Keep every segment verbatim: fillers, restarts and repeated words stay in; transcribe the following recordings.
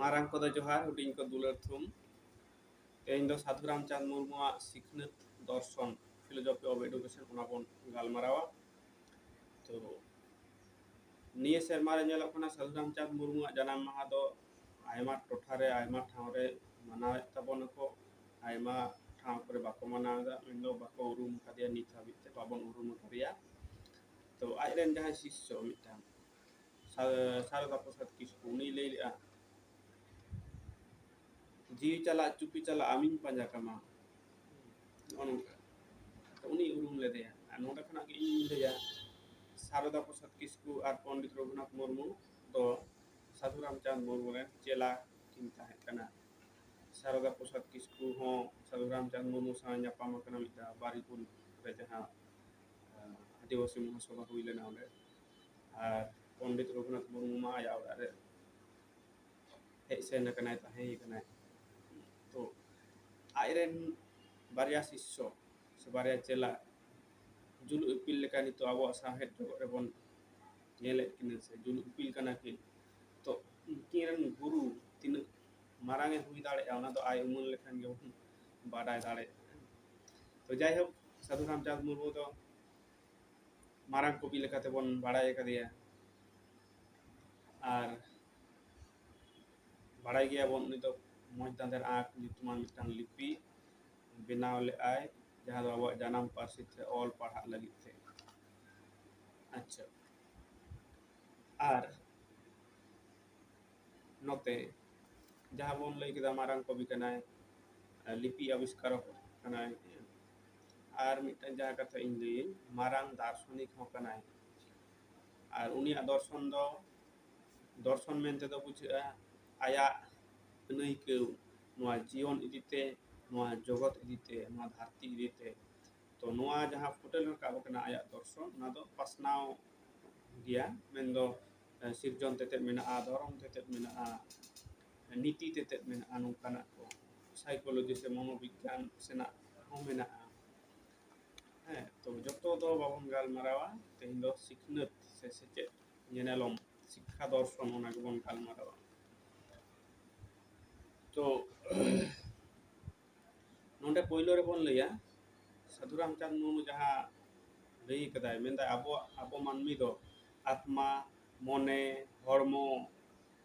ᱢᱟᱨᱟᱝ ᱠᱚᱫᱚ ᱡᱚᱦᱟᱨ, ᱦᱩᱰᱤᱧ ᱠᱚ ᱫᱩᱞᱟᱹᱲ ᱛᱷᱩᱢ᱾ ᱛᱮᱦᱮᱧ ᱫᱚ ᱥᱟᱹᱫᱷᱩ ᱨᱟᱢᱪᱟᱸᱫᱽ ᱢᱩᱨᱢᱩᱣᱟᱜ ᱥᱤᱠᱷᱱᱟᱹᱛ ᱫᱚᱨᱥᱚᱱ, Philosophy of Education, ᱚᱱᱟ ᱵᱚᱱ ᱜᱟᱞᱢᱟᱨᱟᱣᱟ᱾ ᱛᱚ ᱱᱤᱭᱟᱹ ᱥᱮᱨᱢᱟ ᱨᱮ ᱧᱮᱞᱚᱜ ᱠᱟᱱᱟ, ᱥᱟᱹᱫᱷᱩ ᱨᱟᱢᱪᱟᱸᱫᱽ ᱢᱩᱨᱢᱩᱣᱟᱜ ᱡᱟᱱᱟᱢ ᱢᱟᱦᱟ ᱫᱚ ᱟᱭᱢᱟ ᱴᱚᱴᱷᱟ ᱨᱮ, ᱟᱭᱢᱟ ᱴᱷᱟᱶ ᱨᱮ ᱢᱟᱱᱟᱣᱮᱫ ᱛᱟᱵᱚᱱᱟᱠᱚ, ᱟᱭᱢᱟ ᱴᱷᱟᱶ ᱠᱚᱨᱮ ᱵᱟᱠᱚ ᱢᱟᱱᱟᱣ ᱮᱫᱟ, ᱢᱮᱱᱫᱚ ᱵᱟᱠᱚ ᱩᱨᱩᱢ ᱟᱠᱟᱫᱮᱭᱟ, ᱱᱤᱛ ᱦᱟᱹᱵᱤᱡ ᱛᱮ ᱵᱟᱵᱚᱱ ᱩᱨᱩᱢ ᱟᱠᱟᱫᱮᱭᱟ᱾ ᱛᱚ ᱟᱡᱨᱮᱱ ᱡᱟᱦᱟᱸᱭ ᱥᱤᱥᱥᱚ ᱢᱤᱫᱴᱟᱝ ᱥᱟ-, ᱥᱟᱨᱚᱫᱟ ᱯᱨᱚᱥᱟᱫᱽ ᱠᱤᱥᱠᱩ, ᱩᱱᱤᱭ ᱞᱟᱹᱭ ᱞᱮᱫᱼᱟ, "ᱡᱤᱣᱤ ᱪᱟᱞᱟᱜ ᱪᱩᱯᱤ ᱪᱟᱞᱟᱜ ᱟᱢᱤᱧ ᱯᱟᱸᱡᱟ ᱠᱟᱢᱟ", ᱱᱚᱜᱼᱚ ᱱᱚᱝᱠᱟ᱾ ᱛᱚ ᱩᱱᱤ ᱩᱨᱩᱢ ᱞᱮᱫᱮᱭᱟ᱾ ᱟᱨ ᱱᱚᱰᱮ ᱠᱷᱚᱱᱟᱜ ᱜᱮ ᱤᱧᱤᱧ ᱞᱟᱹᱭᱟ, ᱥᱟᱨᱚᱫᱟ ᱯᱨᱚᱥᱟᱫᱽ ᱠᱤᱥᱠᱩ ᱟᱨ ᱯᱚᱱᱰᱤᱛ ᱨᱚᱜᱷᱩᱱᱟᱛᱷ ᱢᱩᱨᱢᱩ ᱫᱚ ᱥᱟᱹᱫᱷᱩ ᱨᱟᱢᱪᱟᱸᱫᱽ ᱢᱩᱨᱢᱩ ᱨᱮᱱ ᱪᱮᱞᱟ ᱠᱤᱱ ᱛᱟᱦᱮᱸ ᱠᱟᱱᱟ᱾ ᱥᱟᱨᱚᱫᱟ ᱯᱨᱚᱥᱟᱫᱽ ᱠᱤᱥᱠᱩ ᱦᱚᱸ ᱥᱟᱹᱫᱷᱩ ᱨᱟᱢᱪᱟᱸᱫᱽ ᱢᱩᱨᱢᱩ ᱥᱟᱶ ᱧᱟᱯᱟᱢ ᱟᱠᱟᱱᱟ ᱢᱤᱫ ᱫᱷᱟᱣ ᱵᱟᱨᱤᱠᱩᱞ ᱨᱮ, ᱡᱟᱦᱟᱸ, ᱟᱸ, ᱟᱹᱫᱤᱵᱟᱹᱥᱤ ᱢᱚᱦᱟᱥᱚᱵᱷᱟ ᱦᱩᱭ ᱞᱮᱱᱟ ᱚᱸᱰᱮ᱾ ᱟᱨ ᱯᱚᱱᱰᱤᱛ ᱨᱚᱜᱷᱩᱱᱟᱛᱷ ᱢᱩᱨᱢᱩ ᱢᱟ ᱟᱭᱟᱜ ᱚᱲᱟᱜ ᱨᱮ ᱦᱮᱡ ᱥᱮᱱ ᱟᱠᱟᱱᱟᱭ, ᱛᱟᱦᱮᱸ ᱠᱟᱱᱟᱭ᱾ ᱛᱚ ᱟᱡᱨᱮᱱ ᱵᱟᱨᱭᱟ ᱥᱤᱥᱥᱚ ᱥᱮ ᱵᱟᱨᱭᱟ ᱪᱮᱞᱟ ᱡᱩᱞᱩᱜ ᱤᱯᱤᱞ ᱞᱮᱠᱟ ᱱᱤᱛᱚᱜ ᱟᱵᱚᱣᱟᱜ ᱥᱟᱶᱦᱮᱫ ᱡᱚᱜᱚᱛ ᱨᱮᱵᱚᱱ ᱧᱮᱞᱮᱫ ᱠᱤᱱᱟ, ᱥᱮ ᱡᱩᱞᱩᱜ ᱤᱯᱤᱞ ᱠᱟᱱᱟ ᱠᱤᱱ᱾ ᱛᱚ ᱩᱱᱠᱤᱱ ᱨᱮᱱ ᱜᱩᱨᱩ ᱛᱤᱱᱟᱹᱜ ᱢᱟᱨᱟᱝ ᱮ ᱦᱩᱭ ᱫᱟᱲᱮᱭᱟᱜᱼᱟ, ᱚᱱᱟ ᱫᱚ ᱟᱭ ᱩᱢᱟᱹᱱ ᱞᱮᱠᱷᱟᱱ ᱜᱮᱵᱚᱱ ᱵᱟᱰᱟᱭ ᱫᱟᱲᱮᱭᱟᱜᱼᱟ᱾ ᱛᱚ ᱡᱟᱭᱦᱳᱠ, ᱥᱟᱹᱫᱷᱩ ᱨᱟᱢᱪᱟᱸᱫᱽ ᱢᱩᱨᱢᱩ ᱫᱚ ᱢᱟᱨᱟᱝ ᱠᱚᱵᱤ ᱞᱮᱠᱟᱛᱮᱵᱚᱱ ᱵᱟᱲᱟᱭ ᱟᱠᱟᱫᱮᱭᱟ᱾ ᱟᱨ ᱵᱟᱲᱟᱭ ᱜᱮᱭᱟᱵᱚᱱ, ᱩᱱᱤ ᱫᱚ ᱢᱚᱸᱡᱽ ᱫᱟᱸᱫᱮᱨ ᱟᱸᱠ ᱧᱩᱛᱩᱢᱟᱱ ᱢᱤᱫᱴᱟᱝ ᱞᱤᱯᱤ ᱵᱮᱱᱟᱣ ᱞᱮᱫᱼᱟᱭ, ᱡᱟᱦᱟᱸ ᱫᱚ ᱟᱵᱚᱣᱟᱜ ᱡᱟᱱᱟᱢ ᱯᱟᱹᱨᱥᱤ ᱛᱮ ᱚᱞ ᱯᱟᱲᱦᱟᱜ ᱞᱟᱹᱜᱤᱫ ᱛᱮ᱾ ᱟᱪᱪᱷᱟ, ᱟᱨ ᱱᱚᱛᱮ ᱡᱟᱦᱟᱸ ᱵᱚᱱ ᱞᱟᱹᱭ ᱠᱮᱫᱟ, ᱢᱟᱨᱟᱝ ᱠᱚᱵᱤ ᱠᱟᱱᱟᱭ, ᱞᱤᱯᱤ ᱟᱵᱤᱥᱠᱟᱨᱚᱠ ᱠᱟᱱᱟᱭ, ᱟᱨ ᱢᱤᱫᱴᱟᱝ ᱡᱟᱦᱟᱸ ᱠᱟᱛᱷᱟ ᱤᱧ ᱞᱟᱹᱭᱟᱹᱧ, ᱢᱟᱨᱟᱝ ᱫᱟᱨᱥᱚᱱᱤᱠ ᱦᱚᱸ ᱠᱟᱱᱟᱭ᱾ ᱟᱨ ᱩᱱᱤᱭᱟᱜ ᱫᱚᱨᱥᱚᱱ ᱫᱚ, ᱫᱚᱨᱥᱚᱱ ᱢᱮᱱᱛᱮ ᱫᱚ ᱵᱩᱡᱷᱟᱹᱜᱼᱟ ᱟᱭᱟᱜ ᱟᱹᱱᱟᱹᱭᱠᱟᱹᱣ ᱱᱚᱣᱟ ᱡᱤᱭᱚᱱ ᱤᱫᱤᱛᱮ, ᱱᱚᱣᱟ ᱡᱚᱜᱚᱛ ᱤᱫᱤᱛᱮ, ᱱᱚᱣᱟ ᱫᱷᱟᱹᱨᱛᱤ ᱤᱫᱤᱛᱮ᱾ ᱛᱚ ᱱᱚᱣᱟ ᱡᱟᱦᱟᱸ ᱯᱷᱩᱴᱮᱞ ᱨᱟᱠᱟᱵ ᱟᱠᱟᱱᱟ ᱟᱭᱟᱜ ᱫᱚᱨᱥᱚᱱ, ᱚᱱᱟ ᱫᱚ ᱯᱟᱥᱱᱟᱣ ᱜᱮᱭᱟ, ᱢᱮᱱᱫᱚ, ᱮ, ᱥᱤᱨᱡᱚᱱ ᱛᱮᱛᱮᱫ ᱢᱮᱱᱟᱜᱼᱟ, ᱫᱷᱚᱨᱚᱢ ᱛᱮᱛᱮᱫ ᱢᱮᱱᱟᱜᱼᱟ, ᱱᱤᱛᱤ ᱛᱮᱛᱮᱫ ᱢᱮᱱᱟᱜᱼᱟ, ᱱᱚᱝᱠᱟᱱᱟᱜ ᱠᱚ, psychology ᱥᱮ ᱢᱚᱱᱳᱵᱤᱜᱽᱜᱟᱱ ᱥᱮᱱᱟᱜ ᱦᱚᱸ ᱢᱮᱱᱟᱜᱼᱟ᱾ ᱦᱮᱸ, ᱛᱚ ᱡᱚᱛᱚ ᱫᱚ ᱵᱟᱵᱚᱱ ᱜᱟᱞᱢᱟᱨᱟᱣᱟ, ᱛᱮᱦᱮᱧ ᱫᱚ ᱥᱤᱠᱷᱱᱟᱹᱛ ᱥᱮ ᱥᱮᱪᱮᱫ ᱧᱮᱱᱮᱞᱚᱢ, ᱥᱤᱠᱠᱷᱟ ᱫᱚᱨᱥᱚᱱ, ᱚᱱᱟ ᱜᱮᱵᱚᱱ ᱜᱟᱞᱢᱟᱨᱟᱣᱟ᱾ ᱛᱚ ᱱᱚᱰᱮ ᱯᱳᱭᱞᱳ ᱨᱮᱵᱚᱱ ᱞᱟᱹᱭᱟ, ᱥᱟᱹᱫᱷᱩ ᱨᱟᱢᱪᱟᱸᱫᱽ ᱢᱩᱨᱢᱩ ᱡᱟᱦᱟᱸ ᱞᱟᱹᱭ ᱠᱟᱫᱟᱭ, ᱢᱮᱱᱫᱟᱭ ᱟᱵᱚ, ᱟᱵᱚ ᱢᱟᱹᱱᱢᱤ ᱫᱚ ᱟᱛᱢᱟ, ᱢᱚᱱᱮ, ᱦᱚᱲᱢᱚ,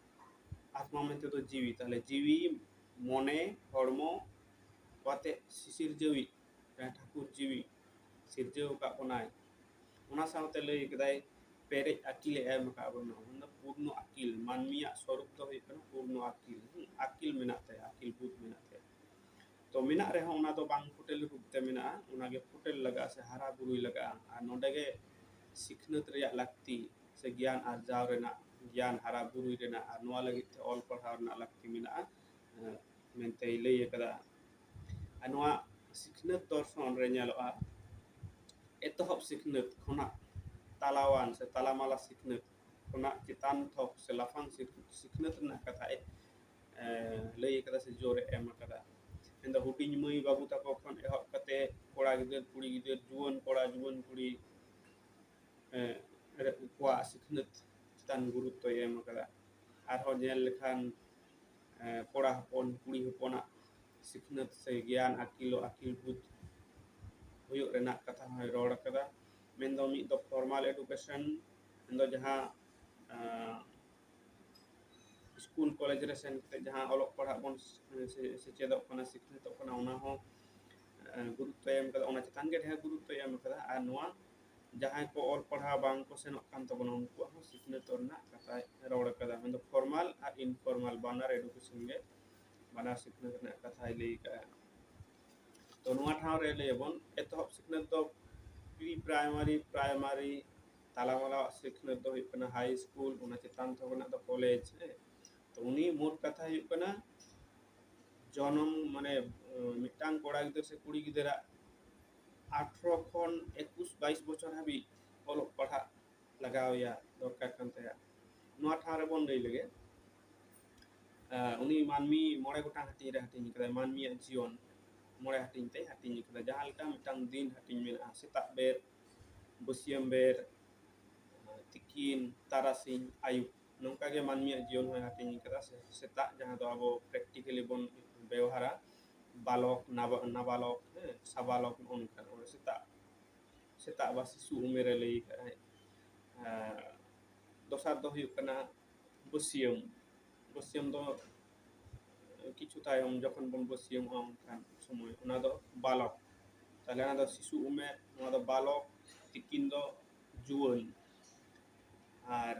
ᱟᱛᱢᱟ ᱢᱮᱱᱛᱮ ᱫᱚ ᱡᱤᱣᱤ, ᱛᱟᱦᱞᱮ ᱡᱤᱣᱤ, ᱢᱚᱱᱮ, ᱦᱚᱲᱢᱚ ᱠᱟᱛᱮ ᱥᱤᱥᱤᱨᱡᱟᱹᱣᱤᱡ ᱡᱟᱦᱟᱸ ᱴᱷᱟᱹᱠᱩᱨ ᱡᱤᱣᱤ ᱥᱤᱨᱡᱟᱹᱣ ᱟᱠᱟᱫ ᱵᱚᱱᱟᱭ, ᱚᱱᱟ ᱥᱟᱶᱛᱮ ᱞᱟᱹᱭ ᱠᱟᱫᱟᱭ ᱯᱮᱨᱮᱡ ᱟᱹᱠᱤᱞᱮ ᱮᱢ ᱟᱠᱟᱫ ᱵᱚᱱᱟ᱾ ᱚᱱᱟ ᱫᱚ ᱯᱩᱨᱱᱚ ᱟᱹᱠᱤᱞ, ᱢᱟᱹᱱᱢᱤᱭᱟᱜ ᱥᱚᱨᱩᱯ ᱫᱚ ᱦᱩᱭᱩᱜ ᱠᱟᱱᱟ ᱯᱩᱨᱱᱚ ᱟᱹᱠᱤᱞ᱾ ᱦᱩᱸ, ᱟᱹᱠᱤᱞ ᱢᱮᱱᱟᱜ ᱛᱟᱭᱟ, ᱟᱹᱠᱤᱞ ᱵᱩᱫᱷ ᱢᱮᱱᱟᱜ ᱛᱟᱭᱟ᱾ ᱛᱚ ᱢᱮᱱᱟᱜ ᱨᱮᱦᱚᱸ ᱚᱱᱟ ᱫᱚ ᱵᱟᱝ ᱯᱷᱩᱴᱮᱞ ᱨᱩᱯ ᱛᱮ ᱢᱮᱱᱟᱜᱼᱟ, ᱚᱱᱟᱜᱮ ᱯᱷᱩᱴᱮᱞ ᱞᱟᱜᱟᱜᱼᱟ ᱥᱮ ᱦᱟᱨᱟ ᱵᱩᱨᱩᱭ ᱞᱟᱜᱟᱜᱼᱟ᱾ ᱟᱨ ᱱᱚᱰᱮ ᱜᱮ ᱥᱤᱠᱷᱱᱟᱹᱛ ᱨᱮᱭᱟᱜ ᱞᱟᱹᱠᱛᱤ ᱥᱮ ᱜᱮᱭᱟᱱ ᱟᱨᱡᱟᱣ ᱨᱮᱱᱟᱜ, ᱜᱮᱭᱟᱱ ᱦᱟᱨᱟ ᱵᱩᱨᱩᱭ ᱨᱮᱱᱟᱜ, ᱟᱨ ᱱᱚᱣᱟ ᱞᱟᱹᱜᱤᱫ ᱛᱮ ᱚᱞ ᱯᱟᱲᱦᱟᱣ ᱨᱮᱱᱟᱜ ᱞᱟᱹᱠᱛᱤ ᱢᱮᱱᱟᱜᱼᱟ, ᱮᱸ, ᱢᱮᱱᱛᱮᱭ ᱞᱟᱹᱭ ᱟᱠᱟᱫᱟ᱾ ᱟᱨ ᱱᱚᱣᱟ ᱥᱤᱠᱷᱱᱟᱹᱛ ᱫᱚᱨᱥᱚᱱ ᱨᱮ ᱧᱮᱞᱚᱜᱼᱟ, ᱮᱛᱚᱦᱚᱵ ᱥᱤᱠᱷᱱᱟᱹᱛ ᱠᱷᱚᱱᱟᱜ ᱛᱟᱞᱟᱣᱟᱱ ᱥᱮ ᱛᱟᱞᱟᱢᱟᱞᱟ ᱥᱤᱠᱷᱱᱟᱹᱛ ᱠᱷᱚᱱᱟᱜ ᱪᱮᱛᱟᱱ ᱛᱷᱚᱠ ᱥᱮ ᱞᱟᱯᱷᱟᱝ ᱥᱤᱠ-, ᱥᱤᱠᱷᱱᱟᱹᱛ ᱨᱮᱱᱟᱜ ᱠᱟᱛᱷᱟᱭ, ᱮᱸ, ᱞᱟᱹᱭ ᱟᱠᱟᱫᱟ ᱥᱮ ᱡᱳᱨᱮ ᱮᱢ ᱟᱠᱟᱫᱟ᱾ ᱢᱮᱱᱫᱚ ᱦᱩᱰᱤᱧ ᱢᱟᱹᱭ ᱵᱟᱹᱵᱩ ᱛᱟᱠᱚ ᱠᱷᱚᱱ ᱮᱦᱚᱵ ᱠᱟᱛᱮ ᱠᱚᱲᱟ ᱜᱤᱫᱟᱹᱨ, ᱠᱩᱲᱤ ᱜᱤᱫᱟᱹᱨ, ᱡᱩᱣᱟᱹᱱ ᱠᱚᱲᱟ, ᱡᱩᱣᱟᱹᱱ ᱠᱩᱲᱤ, ᱮᱸ, ᱨᱮ-, ᱠᱚᱣᱟᱜ ᱥᱤᱠᱷᱱᱟᱹᱛ ᱪᱮᱛᱟᱱ ᱜᱩᱨᱩᱛᱛᱚᱭ ᱮᱢ ᱟᱠᱟᱫᱟ᱾ ᱟᱨᱦᱚᱸ ᱧᱮᱞ ᱞᱮᱠᱷᱟᱱ, ᱮᱸ, ᱠᱚᱲᱟ ᱦᱚᱯᱚᱱ, ᱠᱩᱲᱤ ᱦᱚᱯᱚᱱᱟᱜ ᱥᱤᱠᱷᱱᱟᱹᱛ ᱥᱮ ᱜᱮᱭᱟᱱ ᱟᱹᱠᱤᱞ, ᱟᱹᱠᱤᱞ ᱵᱩᱫᱷ ᱦᱩᱭᱩᱜ ᱨᱮᱱᱟᱜ ᱠᱟᱛᱷᱟ ᱦᱚᱸᱭ ᱨᱚᱲ ᱟᱠᱟᱫᱟ᱾ ᱢᱮᱱᱫᱚ ᱢᱤᱫ ᱫᱚ formal education, ᱢᱮᱱᱫᱚ ᱡᱟᱦᱟᱸ, ᱮᱸ, ᱥᱠᱩᱞ ᱠᱚᱞᱮᱡᱽ ᱨᱮ ᱥᱮᱱ ᱠᱟᱛᱮ ᱡᱟᱦᱟᱸ ᱚᱞᱚᱜ ᱯᱟᱲᱦᱟᱜ ᱵᱚᱱ ᱥᱮ-, ᱥᱮᱪᱮᱫᱚᱜ ᱠᱟᱱᱟ, ᱥᱤᱠᱷᱱᱟᱹᱛᱚᱜ ᱠᱟᱱᱟ, ᱚᱱᱟ ᱦᱚᱸ, ᱮᱸ, ᱜᱩᱨᱩᱛᱛᱚᱭ ᱮᱢ ᱠᱟᱫᱟ, ᱚᱱᱟ ᱪᱮᱛᱟᱱ ᱜᱮ ᱰᱷᱮᱨ ᱜᱩᱨᱩᱛᱛᱚᱭ ᱮᱢ ᱠᱟᱫᱟ᱾ ᱟᱨ ᱱᱚᱣᱟ ᱡᱟᱦᱟᱸᱭ ᱠᱚ ᱚᱞ ᱯᱟᱲᱦᱟᱣ ᱵᱟᱝ ᱠᱚ ᱥᱮᱱᱚᱜ ᱠᱟᱱ ᱛᱟᱵᱚᱱᱟ, ᱩᱱᱠᱩᱣᱟᱜ ᱦᱚᱸ ᱥᱤᱠᱷᱱᱟᱹᱛ ᱨᱮᱱᱟᱜ ᱠᱟᱛᱷᱟᱭ ᱨᱚᱲ ᱠᱟᱫᱟ᱾ ᱢᱮᱱᱫᱚ formal ᱟᱨ informal ᱵᱟᱱᱟᱨ education ᱜᱮ, ᱵᱟᱱᱟᱨ ᱥᱤᱠᱷᱱᱟᱹᱛ ᱨᱮᱱᱟᱜ ᱠᱟᱛᱷᱟᱭ ᱞᱟᱹᱭ ᱠᱟᱜᱼᱟ᱾ ᱛᱚ ᱱᱚᱣᱟ ᱴᱷᱟᱶ ᱨᱮ ᱞᱟᱹᱭᱟᱵᱚᱱ, ᱮᱛᱚᱦᱚᱵ ᱥᱤᱠᱷᱱᱟᱹᱛ ᱫᱚ pre primary, primary, ᱛᱟᱞᱟᱢᱟᱞᱟ ᱥᱤᱠᱷᱱᱟᱹᱛ ᱫᱚ ᱦᱩᱭᱩᱜ ᱠᱟᱱᱟ high school, ᱚᱱᱟ ᱪᱮᱛᱟᱱ ᱛᱷᱚᱠ ᱨᱮᱱᱟᱜ ᱫᱚ ᱠᱚᱞᱮᱡᱽ᱾ ᱦᱮᱸ, ᱛᱚ ᱩᱱᱤ ᱢᱳᱴ ᱠᱟᱛᱷᱟ ᱦᱩᱭᱩᱜ ᱠᱟᱱᱟ, ᱡᱚᱱᱚᱢ ᱢᱟᱱᱮ, ᱩᱸ, ᱢᱤᱫᱴᱟᱝ ᱠᱚᱲᱟ ᱜᱤᱫᱟᱹᱨ ᱥᱮ ᱠᱩᱲᱤ ᱜᱤᱫᱟᱹᱨᱟᱜ ᱟᱴᱷᱨᱚ ᱠᱷᱚᱱ ᱮᱠᱩᱥ ᱵᱟᱭᱤᱥ ᱵᱚᱪᱷᱚᱨ ᱦᱟᱹᱵᱤᱡ ᱚᱞᱚᱜ ᱯᱟᱲᱦᱟᱜ ᱞᱟᱜᱟᱣ ᱮᱭᱟ, ᱫᱚᱨᱠᱟᱨ ᱠᱟᱱ ᱛᱟᱭᱟ᱾ ᱱᱚᱣᱟ ᱴᱷᱟᱶ ᱨᱮᱵᱚᱱ ᱞᱟᱹᱭ ᱞᱮᱜᱮ, ᱟᱸ, ᱩᱱᱤ ᱢᱟᱹᱱᱢᱤ ᱢᱚᱬᱮ ᱜᱚᱴᱟᱝ ᱦᱟᱹᱴᱤᱧ ᱨᱮ ᱦᱟᱹᱴᱤᱧ ᱠᱟᱫᱟᱭ, ᱢᱟᱹᱱᱢᱤᱭᱟᱜ ᱡᱤᱭᱚᱱ ᱢᱚᱬᱮ ᱦᱟᱹᱴᱤᱧ ᱛᱮᱭ ᱦᱟᱹᱴᱤᱧ ᱠᱟᱫᱟ᱾ ᱡᱟᱦᱟᱸ ᱞᱮᱠᱟ ᱢᱤᱫᱴᱟᱝ ᱫᱤᱱ ᱦᱟᱹᱴᱤᱧ ᱢᱮᱱᱟᱜᱼᱟ, ᱥᱮᱛᱟᱜ ᱵᱮᱨ, ᱵᱟᱹᱥᱭᱟᱹᱢ ᱵᱮᱨ, ᱛᱤᱠᱤᱱ, ᱛᱟᱨᱟᱥᱤᱧ, ᱟᱹᱭᱩᱵ᱾ ᱱᱚᱝᱠᱟ ᱜᱮ ᱢᱟᱹᱱᱢᱤᱭᱟᱜ ᱡᱤᱭᱚᱱ ᱦᱚᱸᱭ ᱦᱟᱹᱴᱤᱧ ᱠᱟᱫᱟ᱾ ᱥᱮ ᱥᱮᱛᱟᱜ ᱡᱟᱦᱟᱸ ᱫᱚ ᱟᱵᱚ practically ᱵᱚᱱ ᱵᱮᱣᱦᱟᱨᱟ, ᱵᱟᱞᱚᱠ, ᱱᱟᱵᱟ-, ᱱᱟᱵᱟᱞᱚᱠ, ᱦᱮᱸ, ᱥᱟᱵᱟᱞᱚᱠ, ᱱᱚᱜᱼᱚ ᱱᱚᱝᱠᱟ᱾ ᱚᱱᱟ ᱥᱮᱛᱟᱜ, ᱥᱮᱛᱟᱜ ᱵᱟ ᱥᱤᱥᱩ ᱩᱢᱮᱨᱮ ᱞᱟᱹᱭ ᱠᱟᱜᱼᱟᱭ᱾ ᱟᱨ ᱫᱚᱥᱟᱨ ᱫᱚ ᱦᱩᱭᱩᱜ ᱠᱟᱱᱟ ᱵᱟᱹᱥᱭᱟᱹᱢ᱾ ᱵᱟᱹᱥᱭᱟᱹᱢ ᱫᱚ ᱠᱤᱪᱷᱩ ᱛᱟᱭᱚᱢ ᱡᱚᱠᱷᱚᱱ ᱵᱚᱱ ᱵᱟᱹᱥᱭᱟᱹᱢᱚᱜᱼᱟ, ᱚᱱᱠᱟᱱ ᱥᱚᱢᱚᱭ, ᱚᱱᱟ ᱫᱚ ᱵᱟᱞᱚᱠ᱾ ᱛᱟᱦᱞᱮ ᱚᱱᱟ ᱫᱚ ᱥᱤᱥᱩ ᱩᱢᱮᱨ, ᱱᱚᱣᱟ ᱫᱚ ᱵᱟᱞᱚᱠ, ᱛᱤᱠᱤᱱ ᱫᱚ ᱡᱩᱣᱟᱹᱱ᱾ ᱟᱨ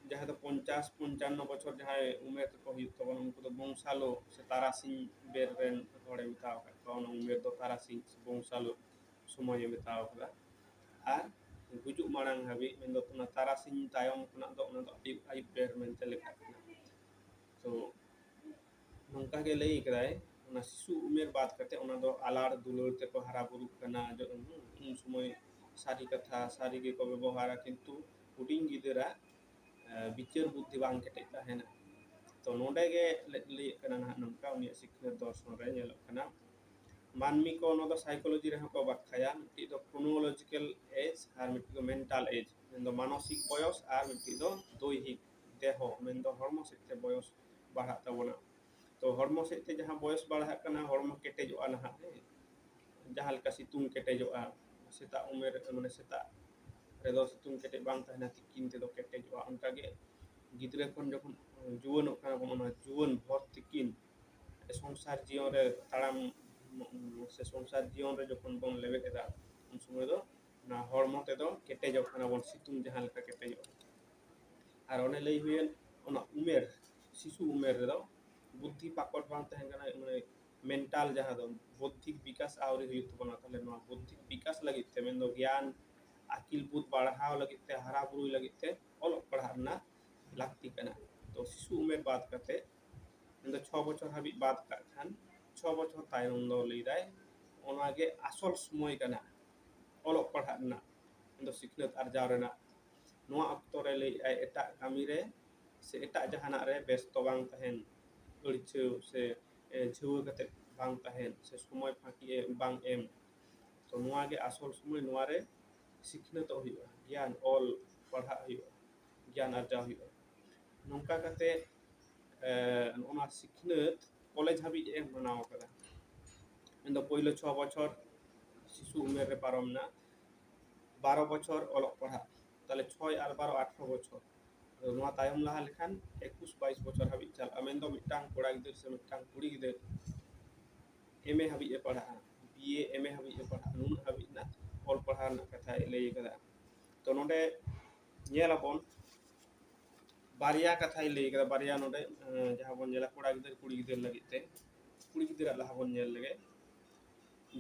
ᱡᱟᱦᱟᱸ ᱫᱚ ᱯᱚᱧᱪᱟᱥ, ᱯᱚᱧᱪᱟᱱᱱᱚ ᱵᱚᱪᱷᱚᱨ ᱡᱟᱦᱟᱸᱭ ᱩᱢᱮᱨ ᱛᱟᱠᱚ ᱦᱩᱭᱩᱜ ᱛᱟᱵᱚᱱᱟ, ᱩᱱᱠᱩ ᱫᱚ ᱵᱚᱝᱥᱟᱞᱳ ᱥᱮ ᱛᱟᱨᱟᱥᱤᱧ ᱵᱮᱨ ᱨᱮᱱ ᱦᱚᱲᱮ ᱢᱮᱛᱟᱣ ᱟᱠᱟᱫ ᱠᱚᱣᱟ᱾ ᱚᱱᱟ ᱩᱢᱮᱨ ᱫᱚ ᱛᱟᱨᱟᱥᱤᱧ ᱥᱮ ᱵᱚᱝᱥᱟᱞᱳ ᱥᱚᱢᱚᱭᱮ ᱢᱮᱛᱟᱣ ᱟᱠᱟᱫᱟ᱾ ᱟᱨ ᱜᱩᱡᱩᱜ ᱢᱟᱲᱟᱝ ᱦᱟᱹᱵᱤᱡ, ᱢᱮᱱᱫᱚ ᱚᱱᱟ ᱛᱟᱨᱟᱥᱤᱧ ᱛᱟᱭᱚᱢ ᱠᱷᱚᱱᱟᱜ ᱫᱚ ᱚᱱᱟ ᱫᱚ ᱟᱹᱭᱩᱵ, ᱟᱹᱭᱩᱵ ᱵᱮᱨ ᱢᱮᱱᱛᱮ ᱞᱮᱠᱷᱟᱜ ᱠᱟᱱᱟ᱾ ᱛᱚ ᱱᱚᱝᱠᱟ ᱜᱮ ᱞᱟᱹᱭ ᱠᱟᱫᱟᱭ, ᱚᱱᱟ ᱥᱤᱥᱩ ᱩᱢᱮᱨ ᱵᱟᱫ ᱠᱟᱛᱮ ᱚᱱᱟ ᱫᱚ ᱟᱞᱟᱲ ᱫᱩᱞᱟᱹᱲ ᱛᱮᱠᱚ ᱦᱟᱨᱟ ᱵᱩᱨᱩᱜ ᱠᱟᱱᱟ᱾ ᱡᱚ-, ᱩᱱ ᱥᱚᱢᱚᱭ ᱥᱟᱹᱨᱤ ᱠᱟᱛᱷᱟ ᱥᱟᱹᱨᱤ ᱜᱮᱠᱚ ᱵᱮᱵᱚᱦᱟᱨᱟ, ᱠᱤᱱᱛᱩ ᱦᱩᱰᱤᱧ ᱜᱤᱫᱟᱹᱨᱟᱜ, ᱮ, ᱵᱤᱪᱟᱹᱨ ᱵᱩᱫᱽᱫᱷᱤ ᱵᱟᱝ ᱠᱮᱴᱮᱡ ᱛᱟᱦᱮᱱᱟ᱾ ᱛᱚ ᱱᱚᱰᱮ ᱜᱮ ᱞᱟᱹ-, ᱞᱟᱹᱭᱟᱹᱜ ᱠᱟᱱᱟ ᱱᱟᱦᱟᱜ ᱱᱚᱝᱠᱟ, ᱩᱱᱤᱭᱟᱜ ᱥᱤᱠᱷᱱᱟᱹᱛ ᱫᱚᱨᱥᱚᱱ ᱨᱮ ᱧᱮᱞᱚᱜ ᱠᱟᱱᱟ᱾ ᱢᱟᱹᱱᱢᱤ ᱠᱚ ᱱᱚᱣᱟ ᱫᱚ psychology ᱨᱮᱦᱚᱸ ᱠᱚ ᱵᱟᱠᱷᱟᱭᱟ, ᱢᱤᱫᱴᱤᱡ ᱫᱚ chronological age ᱟᱨ ᱢᱤᱫᱴᱤᱡ ᱫᱚ mental age, ᱢᱮᱱᱫᱚ ᱢᱟᱱᱚᱥᱤᱠ ᱵᱚᱭᱚᱥ, ᱟᱨ ᱢᱤᱫᱴᱤᱡ ᱫᱚ ᱫᱳᱭᱦᱤᱠ ᱫᱮᱦᱚ, ᱢᱮᱱᱫᱚ ᱦᱚᱲᱢᱚ ᱥᱮᱫ ᱛᱮ ᱵᱚᱭᱚᱥ ᱵᱟᱲᱦᱟᱜ ᱛᱟᱵᱚᱱᱟ᱾ ᱛᱚ ᱦᱚᱲᱢᱚ ᱥᱮᱫ ᱛᱮ ᱡᱟᱦᱟᱸ ᱵᱚᱭᱚᱥ ᱵᱟᱲᱦᱟᱜ ᱠᱟᱱᱟ, ᱦᱚᱲᱢᱚ ᱠᱮᱴᱮᱡᱚᱜᱼᱟ ᱱᱟᱦᱟᱜ, ᱦᱮᱸ᱾ ᱡᱟᱦᱟᱸ ᱞᱮᱠᱟ ᱥᱤᱛᱩᱝ ᱠᱮᱴᱮᱡᱚᱜᱼᱟ, ᱥᱮᱛᱟᱜ ᱩᱢᱮᱨ, ᱢᱟᱱᱮ ᱥᱮᱛᱟᱜ ᱨᱮᱫᱚ ᱥᱤᱛᱩᱝ ᱠᱮᱴᱮᱡ ᱵᱟᱝ ᱛᱟᱦᱮᱱᱟ, ᱛᱤᱠᱤᱱ ᱛᱮᱫᱚ ᱠᱮᱴᱮᱡᱚᱜᱼᱟ᱾ ᱚᱱᱠᱟᱜᱮ ᱜᱤᱫᱽᱨᱟᱹ ᱠᱷᱚᱱ ᱡᱚᱠᱷᱚᱱ ᱡᱩᱣᱟᱹᱱᱚᱜ ᱠᱟᱱᱟ ᱵᱚᱱ, ᱚᱱᱟ ᱡᱩᱣᱟᱹᱱ ᱵᱷᱳᱨ ᱛᱤᱠᱤᱱ ᱥᱚᱝᱥᱟᱨ ᱡᱤᱭᱚᱱ ᱨᱮ ᱛᱟᱲᱟᱢ, ᱥᱮ ᱥᱚᱝᱥᱟᱨ ᱡᱤᱭᱚᱱ ᱨᱮ ᱡᱚᱠᱷᱚᱱ ᱵᱚᱱ ᱞᱮᱵᱮᱫ ᱮᱫᱟ, ᱩᱱ ᱥᱚᱢᱚᱭ ᱫᱚ ᱚᱱᱟ ᱦᱚᱲᱢᱚ ᱛᱮᱫᱚ ᱠᱮᱴᱮᱡᱚᱜ ᱠᱟᱱᱟ ᱵᱚᱱ, ᱥᱤᱛᱩᱝ ᱡᱟᱦᱟᱸ ᱞᱮᱠᱟ ᱠᱮᱴᱮᱡᱚᱜᱼᱟ᱾ ᱟᱨ ᱚᱱᱮ ᱞᱟᱹᱭ ᱦᱩᱭᱮᱱ, ᱚᱱᱟ ᱩᱢᱮᱨ, ᱥᱤᱥᱩ ᱩᱢᱮᱨ ᱨᱮᱫᱚ ᱵᱩᱫᱽᱫᱷᱤ ᱯᱟᱠᱚᱴ ᱵᱟᱝ ᱛᱟᱦᱮᱱ ᱠᱟᱱᱟ, ᱢᱟᱱᱮ mental ᱡᱟᱦᱟᱸ ᱫᱚ ᱵᱳᱫᱽᱫᱷᱤᱠ ᱵᱤᱠᱟᱥ ᱟᱹᱣᱨᱤ ᱦᱩᱭᱩᱜ ᱛᱟᱵᱚᱱᱟ᱾ ᱛᱟᱦᱞᱮ ᱱᱚᱣᱟ ᱵᱳᱫᱽᱫᱷᱤᱠ ᱵᱤᱠᱟᱥ ᱞᱟᱹᱜᱤᱫ ᱛᱮ, ᱢᱮᱱᱫᱚ ᱜᱮᱭᱟᱱ ᱟᱹᱠᱤᱞ ᱵᱩᱫᱽ ᱵᱟᱲᱦᱟᱣ ᱞᱟᱹᱜᱤᱫ ᱛᱮ, ᱦᱟᱨᱟ ᱵᱩᱨᱩᱭ ᱞᱟᱹᱜᱤᱫ ᱛᱮ ᱚᱞᱚᱜ ᱯᱟᱲᱦᱟᱜ ᱨᱮᱱᱟᱜ ᱞᱟᱹᱠᱛᱤ ᱠᱟᱱᱟ᱾ ᱛᱚ ᱥᱤᱥᱩ ᱩᱢᱮᱨ ᱵᱟᱫ ᱠᱟᱛᱮ, ᱢᱮᱱᱫᱚ ᱪᱷᱚ ᱵᱚᱪᱷᱚᱨ ᱦᱟᱹᱵᱤᱡ ᱵᱟᱫ ᱠᱟᱜ ᱠᱷᱟᱱ, ᱪᱷᱚ ᱵᱚᱪᱷᱚᱨ ᱛᱟᱭᱚᱢ ᱫᱚ ᱞᱟᱹᱭᱫᱟᱭ ᱚᱱᱟᱜᱮ ᱟᱥᱚᱞ ᱥᱚᱢᱚᱭ ᱠᱟᱱᱟ ᱚᱞᱚᱜ ᱯᱟᱲᱦᱟᱜ ᱨᱮᱱᱟᱜ, ᱢᱮᱱᱫᱚ ᱥᱤᱠᱷᱱᱟᱹᱛ ᱟᱨᱡᱟᱣ ᱨᱮᱱᱟᱜ᱾ ᱱᱚᱣᱟ ᱚᱠᱛᱚ ᱨᱮ ᱞᱟᱹᱭᱮᱫᱼᱟᱭ ᱮᱴᱟᱜ ᱠᱟᱹᱢᱤ ᱨᱮ ᱥᱮ ᱮᱴᱟᱜ ᱡᱟᱦᱟᱱᱟᱜ ᱨᱮ ᱵᱮᱥᱛᱚ ᱵᱟᱝ ᱛᱟᱦᱮᱱ, ᱟᱹᱲᱪᱷᱟᱹᱣ ᱥᱮ, ᱮ, ᱡᱷᱟᱹᱣᱟᱹ ᱠᱟᱛᱮ ᱵᱟᱝ ᱛᱟᱦᱮᱱ ᱥᱮ ᱥᱚᱢᱚᱭ ᱯᱷᱟᱸᱠᱤ ᱮ-, ᱵᱟᱝ ᱮᱢ᱾ ᱛᱚ ᱱᱚᱣᱟ ᱜᱮ ᱟᱥᱚᱞ ᱥᱚᱢᱚᱭ, ᱱᱚᱣᱟ ᱨᱮ ᱥᱤᱠᱷᱱᱟᱹᱛᱚᱜ ᱦᱩᱭᱩᱜᱼᱟ, ᱜᱮᱭᱟᱱ ᱚᱞ ᱯᱟᱲᱦᱟᱜ ᱦᱩᱭᱩᱜᱼᱟ, ᱜᱮᱭᱟᱱ ᱟᱨᱡᱟᱣ ᱦᱩᱭᱩᱜᱼᱟ᱾ ᱱᱚᱝᱠᱟ ᱠᱟᱛᱮ ᱱᱚᱜᱼᱚ ᱱᱚᱣᱟ ᱥᱤᱠᱷᱱᱟᱹᱛ ᱠᱚᱞᱮᱡᱽ ᱦᱟᱹᱵᱤᱡ ᱮ ᱢᱟᱱᱟᱣ ᱟᱠᱟᱫᱟ᱾ ᱢᱮᱱᱫᱚ ᱯᱳᱭᱞᱳ ᱪᱷᱚ ᱵᱚᱪᱷᱚᱨ ᱥᱤᱥᱩ ᱩᱢᱮᱨ ᱨᱮ ᱯᱟᱨᱚᱢ ᱮᱱᱟ, ᱵᱟᱨᱚ ᱵᱚᱪᱷᱚᱨ ᱚᱞᱚᱜ ᱯᱟᱲᱦᱟᱜ, ᱛᱟᱦᱚᱞᱮ ᱪᱷᱚᱭ ᱟᱨ ᱵᱟᱨᱚ ᱟᱴᱷᱨᱚ ᱵᱚᱪᱷᱚᱨ᱾ ᱱᱚᱣᱟ ᱛᱟᱭᱚᱢ ᱞᱟᱦᱟ ᱞᱮᱠᱷᱟᱱ ᱮᱠᱩᱥ ᱵᱟᱭᱤᱥ ᱵᱚᱪᱷᱚᱨ ᱦᱟᱹᱵᱤᱡ ᱪᱟᱞᱟᱜᱼᱟ᱾ ᱢᱮᱱᱫᱚ ᱢᱤᱫᱴᱟᱝ ᱠᱚᱲᱟ ᱜᱤᱫᱟᱹᱨ ᱥᱮ ᱢᱤᱫᱴᱟᱝ ᱠᱩᱲᱤ ᱜᱤᱫᱟᱹᱨ ᱮᱢ ᱮ ᱦᱟᱹᱵᱤᱡ ᱮ ᱯᱟᱲᱦᱟᱜᱼᱟ, ᱵᱤ ᱮ ᱮᱢ ᱮ ᱦᱟᱹᱵᱤᱡ ᱮ ᱯᱟᱲᱦᱟᱜᱼᱟ, ᱱᱩᱱᱟᱹᱜ ᱦᱟᱹᱵᱤᱡ ᱨᱮᱱᱟᱜ ᱚᱞ ᱯᱟᱲᱦᱟᱣ ᱨᱮᱱᱟᱜ ᱠᱟᱛᱷᱟᱭ ᱞᱟᱹᱭ ᱟᱠᱟᱫᱟ᱾ ᱛᱚ ᱱᱚᱰᱮ ᱧᱮᱞ ᱟᱵᱚᱱ ᱵᱟᱨᱭᱟ ᱠᱟᱛᱷᱟᱭ ᱞᱟᱹᱭ ᱠᱟᱫᱟ, ᱵᱟᱨᱭᱟ ᱱᱚᱰᱮ ᱡᱟᱦᱟᱸ ᱵᱚᱱ ᱧᱮᱞᱟ ᱠᱚᱲᱟ ᱜᱤᱫᱟᱹᱨ ᱠᱩᱲᱤ ᱜᱤᱫᱟᱹᱨ ᱞᱟᱹᱜᱤᱫ ᱛᱮ, ᱠᱩᱲᱤ ᱜᱤᱫᱟᱹᱨᱟᱜ ᱞᱟᱦᱟ ᱵᱚᱱ ᱧᱮᱞ ᱞᱮᱜᱮ᱾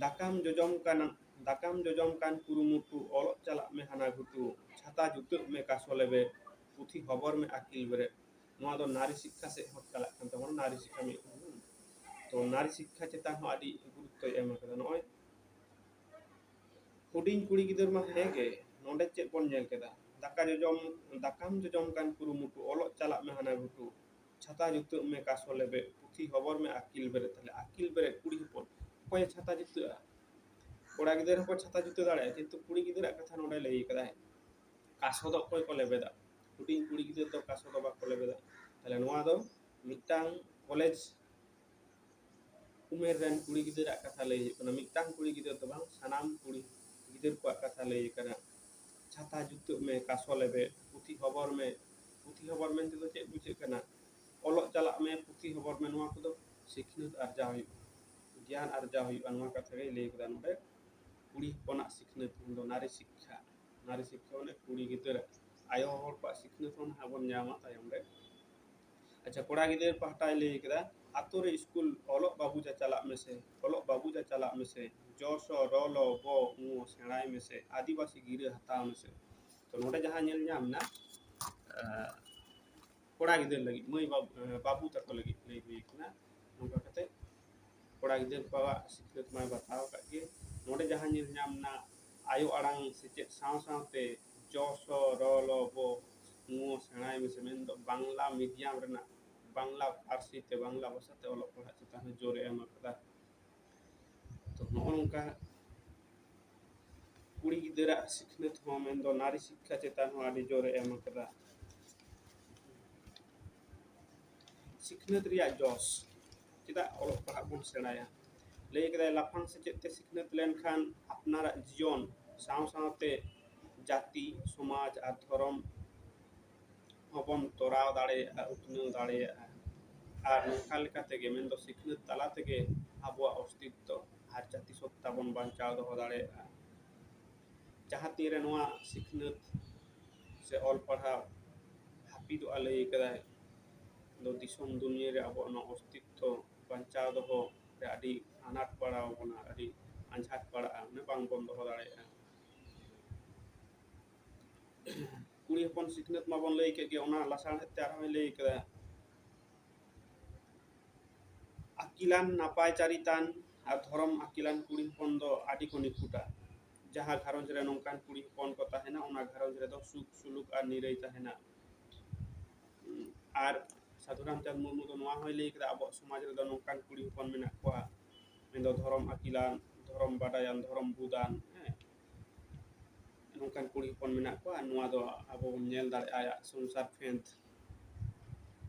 ᱫᱟᱠᱟᱢ ᱡᱚᱡᱚᱢ ᱠᱟᱱ ᱫᱟᱠᱟᱢ ᱡᱚᱡᱚᱢ ᱠᱟᱱ ᱠᱩᱨᱩᱢᱩᱴᱩ, ᱚᱞᱚᱜ ᱪᱟᱞᱟᱜ ᱢᱮ ᱦᱟᱱᱟ ᱜᱷᱩᱴᱩ, ᱪᱷᱟᱛᱟ ᱡᱩᱛᱟᱹᱜ ᱢᱮ ᱠᱟᱥᱚ ᱞᱮᱵᱮᱫ, ᱯᱩᱛᱷᱤ ᱦᱚᱵᱚᱨ ᱢᱮ ᱟᱹᱠᱤᱞ ᱵᱮᱨᱮᱫ᱾ ᱱᱚᱣᱟ ᱫᱚ ᱱᱟᱨᱤ ᱥᱤᱠᱠᱷᱟ ᱥᱮᱫ ᱦᱚᱸ ᱪᱟᱞᱟᱜ ᱠᱟᱱ ᱛᱟᱵᱚᱱᱟ, ᱱᱟᱨᱤ ᱥᱤᱠᱠᱷᱟ ᱢᱤᱫ᱾ ᱛᱚ ᱱᱟᱨᱤ ᱥᱤᱠᱠᱷᱟ ᱪᱮᱛᱟᱱ ᱦᱚᱸ ᱟᱹᱰᱤ ᱜᱩᱨᱩᱛᱛᱚᱭ ᱮᱢ ᱟᱠᱟᱫᱟ᱾ ᱱᱚᱜᱼᱚᱭ ᱦᱩᱰᱤᱧ ᱠᱩᱲᱤ ᱜᱤᱫᱟᱹᱨ ᱢᱟ ᱦᱮᱸ ᱜᱮ, ᱱᱚᱰᱮ ᱪᱮᱫ ᱵᱚᱱ ᱧᱮᱞ ᱠᱮᱫᱟ? ᱫᱟᱠᱟ ᱡᱚᱡᱚᱢ ᱫᱟᱠᱟᱢ ᱡᱚᱡᱚᱢ ᱠᱟᱱ ᱠᱩᱨᱩᱢᱩᱴᱩ, ᱚᱞᱚᱜ ᱪᱟᱞᱟᱜ ᱢᱮ ᱦᱟᱱᱟ ᱜᱷᱩᱴᱩ, ᱪᱷᱟᱛᱟ ᱡᱩᱛᱟᱹᱜ ᱢᱮ ᱠᱟᱥᱚ ᱞᱮᱵᱮᱫ, ᱯᱩᱛᱷᱤ ᱦᱚᱵᱚᱨ ᱢᱮ ᱟᱹᱠᱤᱞ ᱵᱮᱨᱮᱫ᱾ ᱛᱟᱦᱞᱮ ᱟᱹᱠᱤᱞ ᱵᱮᱨᱮᱫ ᱠᱩᱲᱤ ᱦᱚᱯᱚᱱ ᱚᱠᱚᱭᱮ ᱪᱷᱟᱛᱟ ᱡᱩᱛᱟᱹᱜᱼᱟ? ᱠᱚᱲᱟ ᱜᱤᱫᱟᱹᱨ ᱦᱚᱸᱠᱚ ᱪᱷᱟᱛᱟ ᱡᱩᱛᱟᱹ ᱫᱟᱲᱮᱭᱟᱜᱼᱟ, ᱠᱤᱱᱛᱩ ᱠᱩᱲᱤ ᱜᱤᱫᱟᱹᱨᱟᱜ ᱠᱟᱛᱷᱟ ᱱᱚᱰᱮ ᱞᱟᱹᱭ ᱠᱟᱫᱟᱭ, ᱠᱟᱥᱚ ᱫᱚ ᱚᱠᱚᱭ ᱠᱚ ᱞᱮᱵᱮᱫᱟ? ᱦᱩᱰᱤᱧ ᱠᱩᱲᱤ ᱜᱤᱫᱟᱹᱨ ᱫᱚ ᱠᱟᱥᱚ ᱫᱚ ᱵᱟᱠᱚ ᱞᱮᱵᱮᱫᱟ᱾ ᱛᱟᱦᱞᱮ ᱱᱚᱣᱟ ᱫᱚ ᱢᱤᱫᱴᱟᱝ ᱠᱚᱞᱮᱡᱽ ᱩᱢᱮᱨ ᱨᱮᱱ ᱠᱩᱲᱤ ᱜᱤᱫᱟᱹᱨᱟᱜ ᱠᱟᱛᱷᱟ ᱞᱟᱹᱭ ᱦᱩᱭᱩᱜ ᱠᱟᱱᱟ, ᱢᱤᱫᱴᱟᱝ ᱠᱩᱲᱤ ᱜᱤᱫᱟᱹᱨ ᱫᱚ ᱵᱟᱝ, ᱥᱟᱱᱟᱢ ᱠᱩᱲᱤ ᱜᱤᱫᱟᱹᱨ ᱠᱚᱣᱟᱜ ᱠᱟᱛᱷᱟ ᱞᱟᱹᱭ ᱠᱟᱱᱟ᱾ ᱪᱷᱟᱛᱟ ᱡᱩᱛᱟᱹᱜ ᱢᱮ, ᱠᱟᱥᱚ ᱞᱮᱵᱮᱫ, ᱯᱩᱛᱷᱤ ᱦᱚᱵᱚᱨ ᱢᱮ᱾ ᱯᱩᱛᱷᱤ ᱦᱚᱵᱚᱨ ᱢᱮᱱᱛᱮ ᱫᱚ ᱪᱮᱫ ᱵᱩᱡᱷᱟᱹᱜ ᱠᱟᱱᱟ? ᱚᱞᱚᱜ ᱪᱟᱞᱟᱜ ᱢᱮ, ᱯᱩᱛᱷᱤ ᱦᱚᱵᱚᱨ ᱢᱮ, ᱱᱚᱣᱟ ᱠᱚᱫᱚ ᱥᱤᱠᱷᱱᱟᱹᱛ ᱟᱨᱡᱟᱣ ᱦᱩᱭᱩᱜᱼᱟ, ᱜᱮᱭᱟᱱ ᱟᱨᱡᱟᱣ ᱦᱩᱭᱩᱜᱼᱟ, ᱱᱚᱣᱟ ᱠᱟᱛᱷᱟ ᱜᱮᱭ ᱞᱟᱹᱭ ᱠᱟᱫᱟ ᱱᱚᱰᱮ᱾ ᱠᱩᱲᱤ ᱦᱚᱯᱚᱱᱟᱜ ᱥᱤᱠᱷᱱᱟᱹᱛ ᱫᱚ ᱱᱟᱨᱤ ᱥᱤᱠᱠᱷᱟ, ᱱᱟᱨᱤ ᱥᱤᱠᱠᱷᱟ ᱢᱟᱱᱮ ᱠᱩᱲᱤ ᱜᱤᱫᱽᱨᱟᱹ, ᱟᱭᱳ ᱦᱚᱲ ᱠᱚᱣᱟᱜ ᱥᱤᱠᱷᱱᱟᱹᱛ ᱦᱚᱸ ᱱᱟᱦᱟᱜ ᱵᱚᱱ ᱧᱟᱢᱟ ᱛᱟᱭᱚᱢ ᱨᱮ᱾ ᱟᱪᱪᱷᱟ, ᱠᱚᱲᱟ ᱜᱤᱫᱟᱹᱨ ᱯᱟᱦᱴᱟᱭ ᱞᱟᱹᱭ ᱠᱮᱫᱟ, ᱟᱛᱳ ᱨᱮ ᱥᱠᱩᱞ ᱚᱞᱚᱜ ᱵᱟᱹᱵᱩ ᱡᱟ ᱪᱟᱞᱟᱜ ᱢᱮᱥᱮ, ᱚᱞᱚᱜ ᱵᱟᱹᱵᱩ ᱡᱟ ᱪᱟᱞᱟᱜ ᱢᱮᱥᱮ, ᱡᱚ ᱥᱚ ᱨᱚ ᱞᱚ ᱵᱚ ᱩᱸ ᱚ ᱥᱮᱬᱟᱭ ᱢᱮᱥᱮ, ᱟᱹᱫᱤᱵᱟᱹᱥᱤ ᱜᱤᱨᱟᱹ ᱦᱟᱛᱟᱣ ᱢᱮᱥᱮ᱾ ᱛᱚ ᱱᱚᱰᱮ ᱡᱟᱦᱟᱸ ᱧᱮᱞ ᱧᱟᱢ ᱮᱱᱟ, ᱟᱸ, ᱠᱚᱲᱟ ᱜᱤᱫᱟᱹᱨ ᱞᱟᱹᱜᱤᱫ, ᱢᱟᱹᱭ ᱵᱟᱹᱵᱩ, ᱟᱸ, ᱵᱟᱹᱵᱩ ᱛᱟᱠᱚ ᱞᱟᱹᱜᱤᱫ ᱞᱟᱹᱭ ᱦᱩᱭ ᱠᱟᱱᱟ᱾ ᱱᱚᱝᱠᱟ ᱠᱟᱛᱮ ᱠᱚᱲᱟ ᱜᱤᱫᱟᱹᱨ ᱠᱚᱣᱟᱜ ᱥᱤᱠᱷᱱᱟᱹᱛ ᱢᱟᱭ ᱵᱟᱛᱟᱣ ᱟᱠᱟᱫ ᱜᱮ᱾ ᱱᱚᱰᱮ ᱡᱟᱦᱟᱸ ᱧᱮᱞ ᱧᱟᱢ ᱮᱱᱟ, ᱟᱭᱳ ᱟᱲᱟᱝ ᱥᱮᱪᱮᱫ ᱥᱟᱶ ᱥᱟᱶᱛᱮ ᱡᱚ ᱥᱚ ᱨᱚ ᱞᱚ ᱵᱚ ᱩᱸ ᱚ ᱥᱮᱬᱟᱭ ᱢᱮᱥᱮ, ᱢᱮᱱᱫᱚ ᱵᱟᱝᱞᱟ ᱢᱤᱰᱤᱭᱟᱢ ᱨᱮᱱᱟᱜ, ᱵᱟᱝᱞᱟ ᱯᱟᱹᱨᱥᱤ ᱛᱮ, ᱵᱟᱝᱞᱟ ᱵᱷᱟᱥᱟ ᱛᱮ ᱚᱞᱚᱜ ᱯᱟᱲᱦᱟᱜ ᱪᱮᱛᱟᱱ ᱨᱮ ᱡᱳᱨᱮ ᱮᱢ ᱟᱠᱟᱫᱟ᱾ ᱛᱚ ᱱᱚᱜᱼᱚ ᱱᱚᱝᱠᱟ ᱠᱩᱲᱤ ᱜᱤᱫᱟᱹᱨᱟᱜ ᱥᱤᱠᱷᱱᱟᱹᱛ ᱦᱚᱸ, ᱢᱮᱱᱫᱚ ᱱᱟᱨᱤ ᱥᱤᱠᱠᱷᱟ ᱪᱮᱛᱟᱱ ᱦᱚᱸ ᱟᱹᱰᱤ ᱡᱳᱨᱮ ᱮᱢ ᱟᱠᱟᱫᱟ᱾ ᱥᱤᱠᱷᱱᱟᱹᱛ ᱨᱮᱭᱟᱜ ᱡᱚᱥ, ᱪᱮᱫᱟᱜ ᱚᱞᱚᱜ ᱯᱟᱲᱦᱟᱜ ᱵᱚᱱ ᱥᱮᱬᱟᱭᱟ? ᱞᱟᱹᱭ ᱠᱮᱫᱟᱭ, ᱞᱟᱯᱷᱟᱝ ᱥᱮᱪᱮᱫ ᱛᱮ ᱥᱤᱠᱷᱱᱟᱹᱛ ᱞᱮᱱᱠᱷᱟᱱ ᱟᱯᱱᱟᱨᱟᱜ ᱡᱤᱭᱚᱱ ᱥᱟᱶ ᱥᱟᱶᱛᱮ ᱡᱟᱹᱛᱤ, ᱥᱚᱢᱟᱡᱽ ᱟᱨ ᱫᱷᱚᱨᱚᱢ ᱦᱚᱸᱵᱚᱱ ᱛᱚᱨᱟᱣ ᱫᱟᱲᱮᱭᱟᱜᱼᱟ, ᱩᱛᱱᱟᱹᱣ ᱫᱟᱲᱮᱭᱟᱜᱼᱟ᱾ ᱟᱨ ᱱᱚᱝᱠᱟ ᱞᱮᱠᱟ ᱛᱮᱜᱮ, ᱢᱮᱱᱫᱚ ᱥᱤᱠᱷᱱᱟᱹᱛ ᱛᱟᱞᱟ ᱛᱮᱜᱮ ᱟᱵᱚᱣᱟᱜ ᱚᱥᱛᱤᱛᱛᱚ ᱟᱨ ᱡᱟᱹᱛᱤ ᱥᱚᱛᱛᱟ ᱵᱚᱱ ᱵᱟᱧᱪᱟᱣ ᱫᱚᱦᱚ ᱫᱟᱲᱮᱭᱟᱜᱼᱟ᱾ ᱡᱟᱦᱟᱸ ᱛᱤᱱᱨᱮ ᱱᱚᱣᱟ ᱥᱤᱠᱷᱱᱟᱹᱛ ᱥᱮ ᱚᱞ ᱯᱟᱲᱦᱟᱣ ᱦᱟᱹᱯᱤᱫᱚᱜᱼᱟ, ᱞᱟᱹᱭ ᱠᱟᱫᱟᱭ, ᱫᱚ ᱫᱤᱥᱚᱢ ᱫᱩᱱᱤᱭᱟᱹ ᱨᱮ ᱟᱵᱚᱣᱟᱜ ᱱᱚᱣᱟ ᱚᱥᱛᱤᱛᱛᱚ ᱵᱟᱧᱪᱟᱣ ᱫᱚᱦᱚ ᱨᱮ ᱟᱹᱰᱤ ᱟᱱᱟᱴ ᱯᱟᱲᱟᱣ ᱵᱚᱱᱟ, ᱟᱹᱰᱤ ᱟᱸᱡᱷᱟᱴ ᱯᱟᱲᱟᱜᱼᱟ, ᱢᱟᱱᱮ ᱵᱟᱝ ᱵᱚᱱ ᱫᱚᱦᱚ ᱫᱟᱲᱮᱭᱟᱜᱼᱟ᱾ ᱠᱩᱲᱤ ᱦᱚᱯᱚᱱ ᱥᱤᱠᱷᱱᱟᱹᱛ ᱢᱟᱵᱚᱱ ᱞᱟᱹᱭ ᱠᱮᱫ ᱜᱮ, ᱚᱱᱟ ᱞᱟᱥᱟᱲᱦᱮᱫ ᱛᱮ ᱟᱨᱦᱚᱸᱭ ᱞᱟᱹᱭ ᱠᱮᱫᱟ, ᱟᱹᱠᱤᱞᱟᱱ ᱱᱟᱯᱟᱭ ᱪᱟᱹᱨᱤᱛᱟᱱ ᱟᱨ ᱫᱷᱚᱨᱚᱢ ᱟᱹᱠᱤᱞᱟᱱ ᱠᱩᱲᱤ ᱦᱚᱯᱚᱱ ᱫᱚ ᱟᱹᱰᱤ ᱠᱚ ᱱᱤᱯᱷᱩᱴᱟ᱾ ᱡᱟᱦᱟᱸ ᱜᱷᱟᱨᱚᱸᱡᱽ ᱨᱮ ᱱᱚᱝᱠᱟᱱ ᱠᱩᱲᱤ ᱦᱚᱯᱚᱱ ᱠᱚ ᱛᱟᱦᱮᱱᱟ, ᱚᱱᱟ ᱜᱷᱟᱨᱚᱸᱡᱽ ᱨᱮᱫᱚ ᱥᱩᱠ ᱥᱩᱞᱩᱠ ᱟᱨ ᱱᱤᱨᱟᱹᱭ ᱛᱟᱦᱮᱱᱟ᱾ ᱟᱨ ᱥᱟᱹᱫᱷᱩ ᱨᱟᱢᱪᱟᱸᱫᱽ ᱢᱩᱨᱢᱩ ᱫᱚ ᱱᱚᱣᱟ ᱦᱚᱸᱭ ᱞᱟᱹᱭ ᱠᱮᱫᱟ, ᱟᱵᱚᱣᱟᱜ ᱥᱚᱢᱟᱡᱽ ᱨᱮᱫᱚ ᱱᱚᱝᱠᱟᱱ ᱠᱩᱲᱤ ᱦᱚᱯᱚᱱ ᱢᱮᱱᱟᱜ ᱠᱚᱣᱟ, ᱢᱮᱱᱫᱚ ᱫᱷᱚᱨᱚᱢ ᱟᱹᱠᱤᱞᱟᱱ, ᱫᱷᱚᱨᱚᱢ ᱵᱟᱰᱟᱭᱟᱱ, ᱫᱷᱚᱨᱚᱢ ᱵᱩᱫᱟᱱ, ᱦᱮᱸ, ᱱᱚᱝᱠᱟᱱ ᱠᱩᱲᱤ ᱦᱚᱯᱚᱱ ᱢᱮᱱᱟᱜ ᱠᱚᱣᱟ᱾ ᱱᱚᱣᱟ ᱫᱚ ᱟᱵᱚ ᱵᱚᱱ ᱧᱮᱞ ᱫᱟᱲᱮᱭᱟᱜᱼᱟ ᱟᱭᱟᱜ ᱥᱚᱝᱥᱟᱨ ᱯᱷᱮᱸᱫᱽ,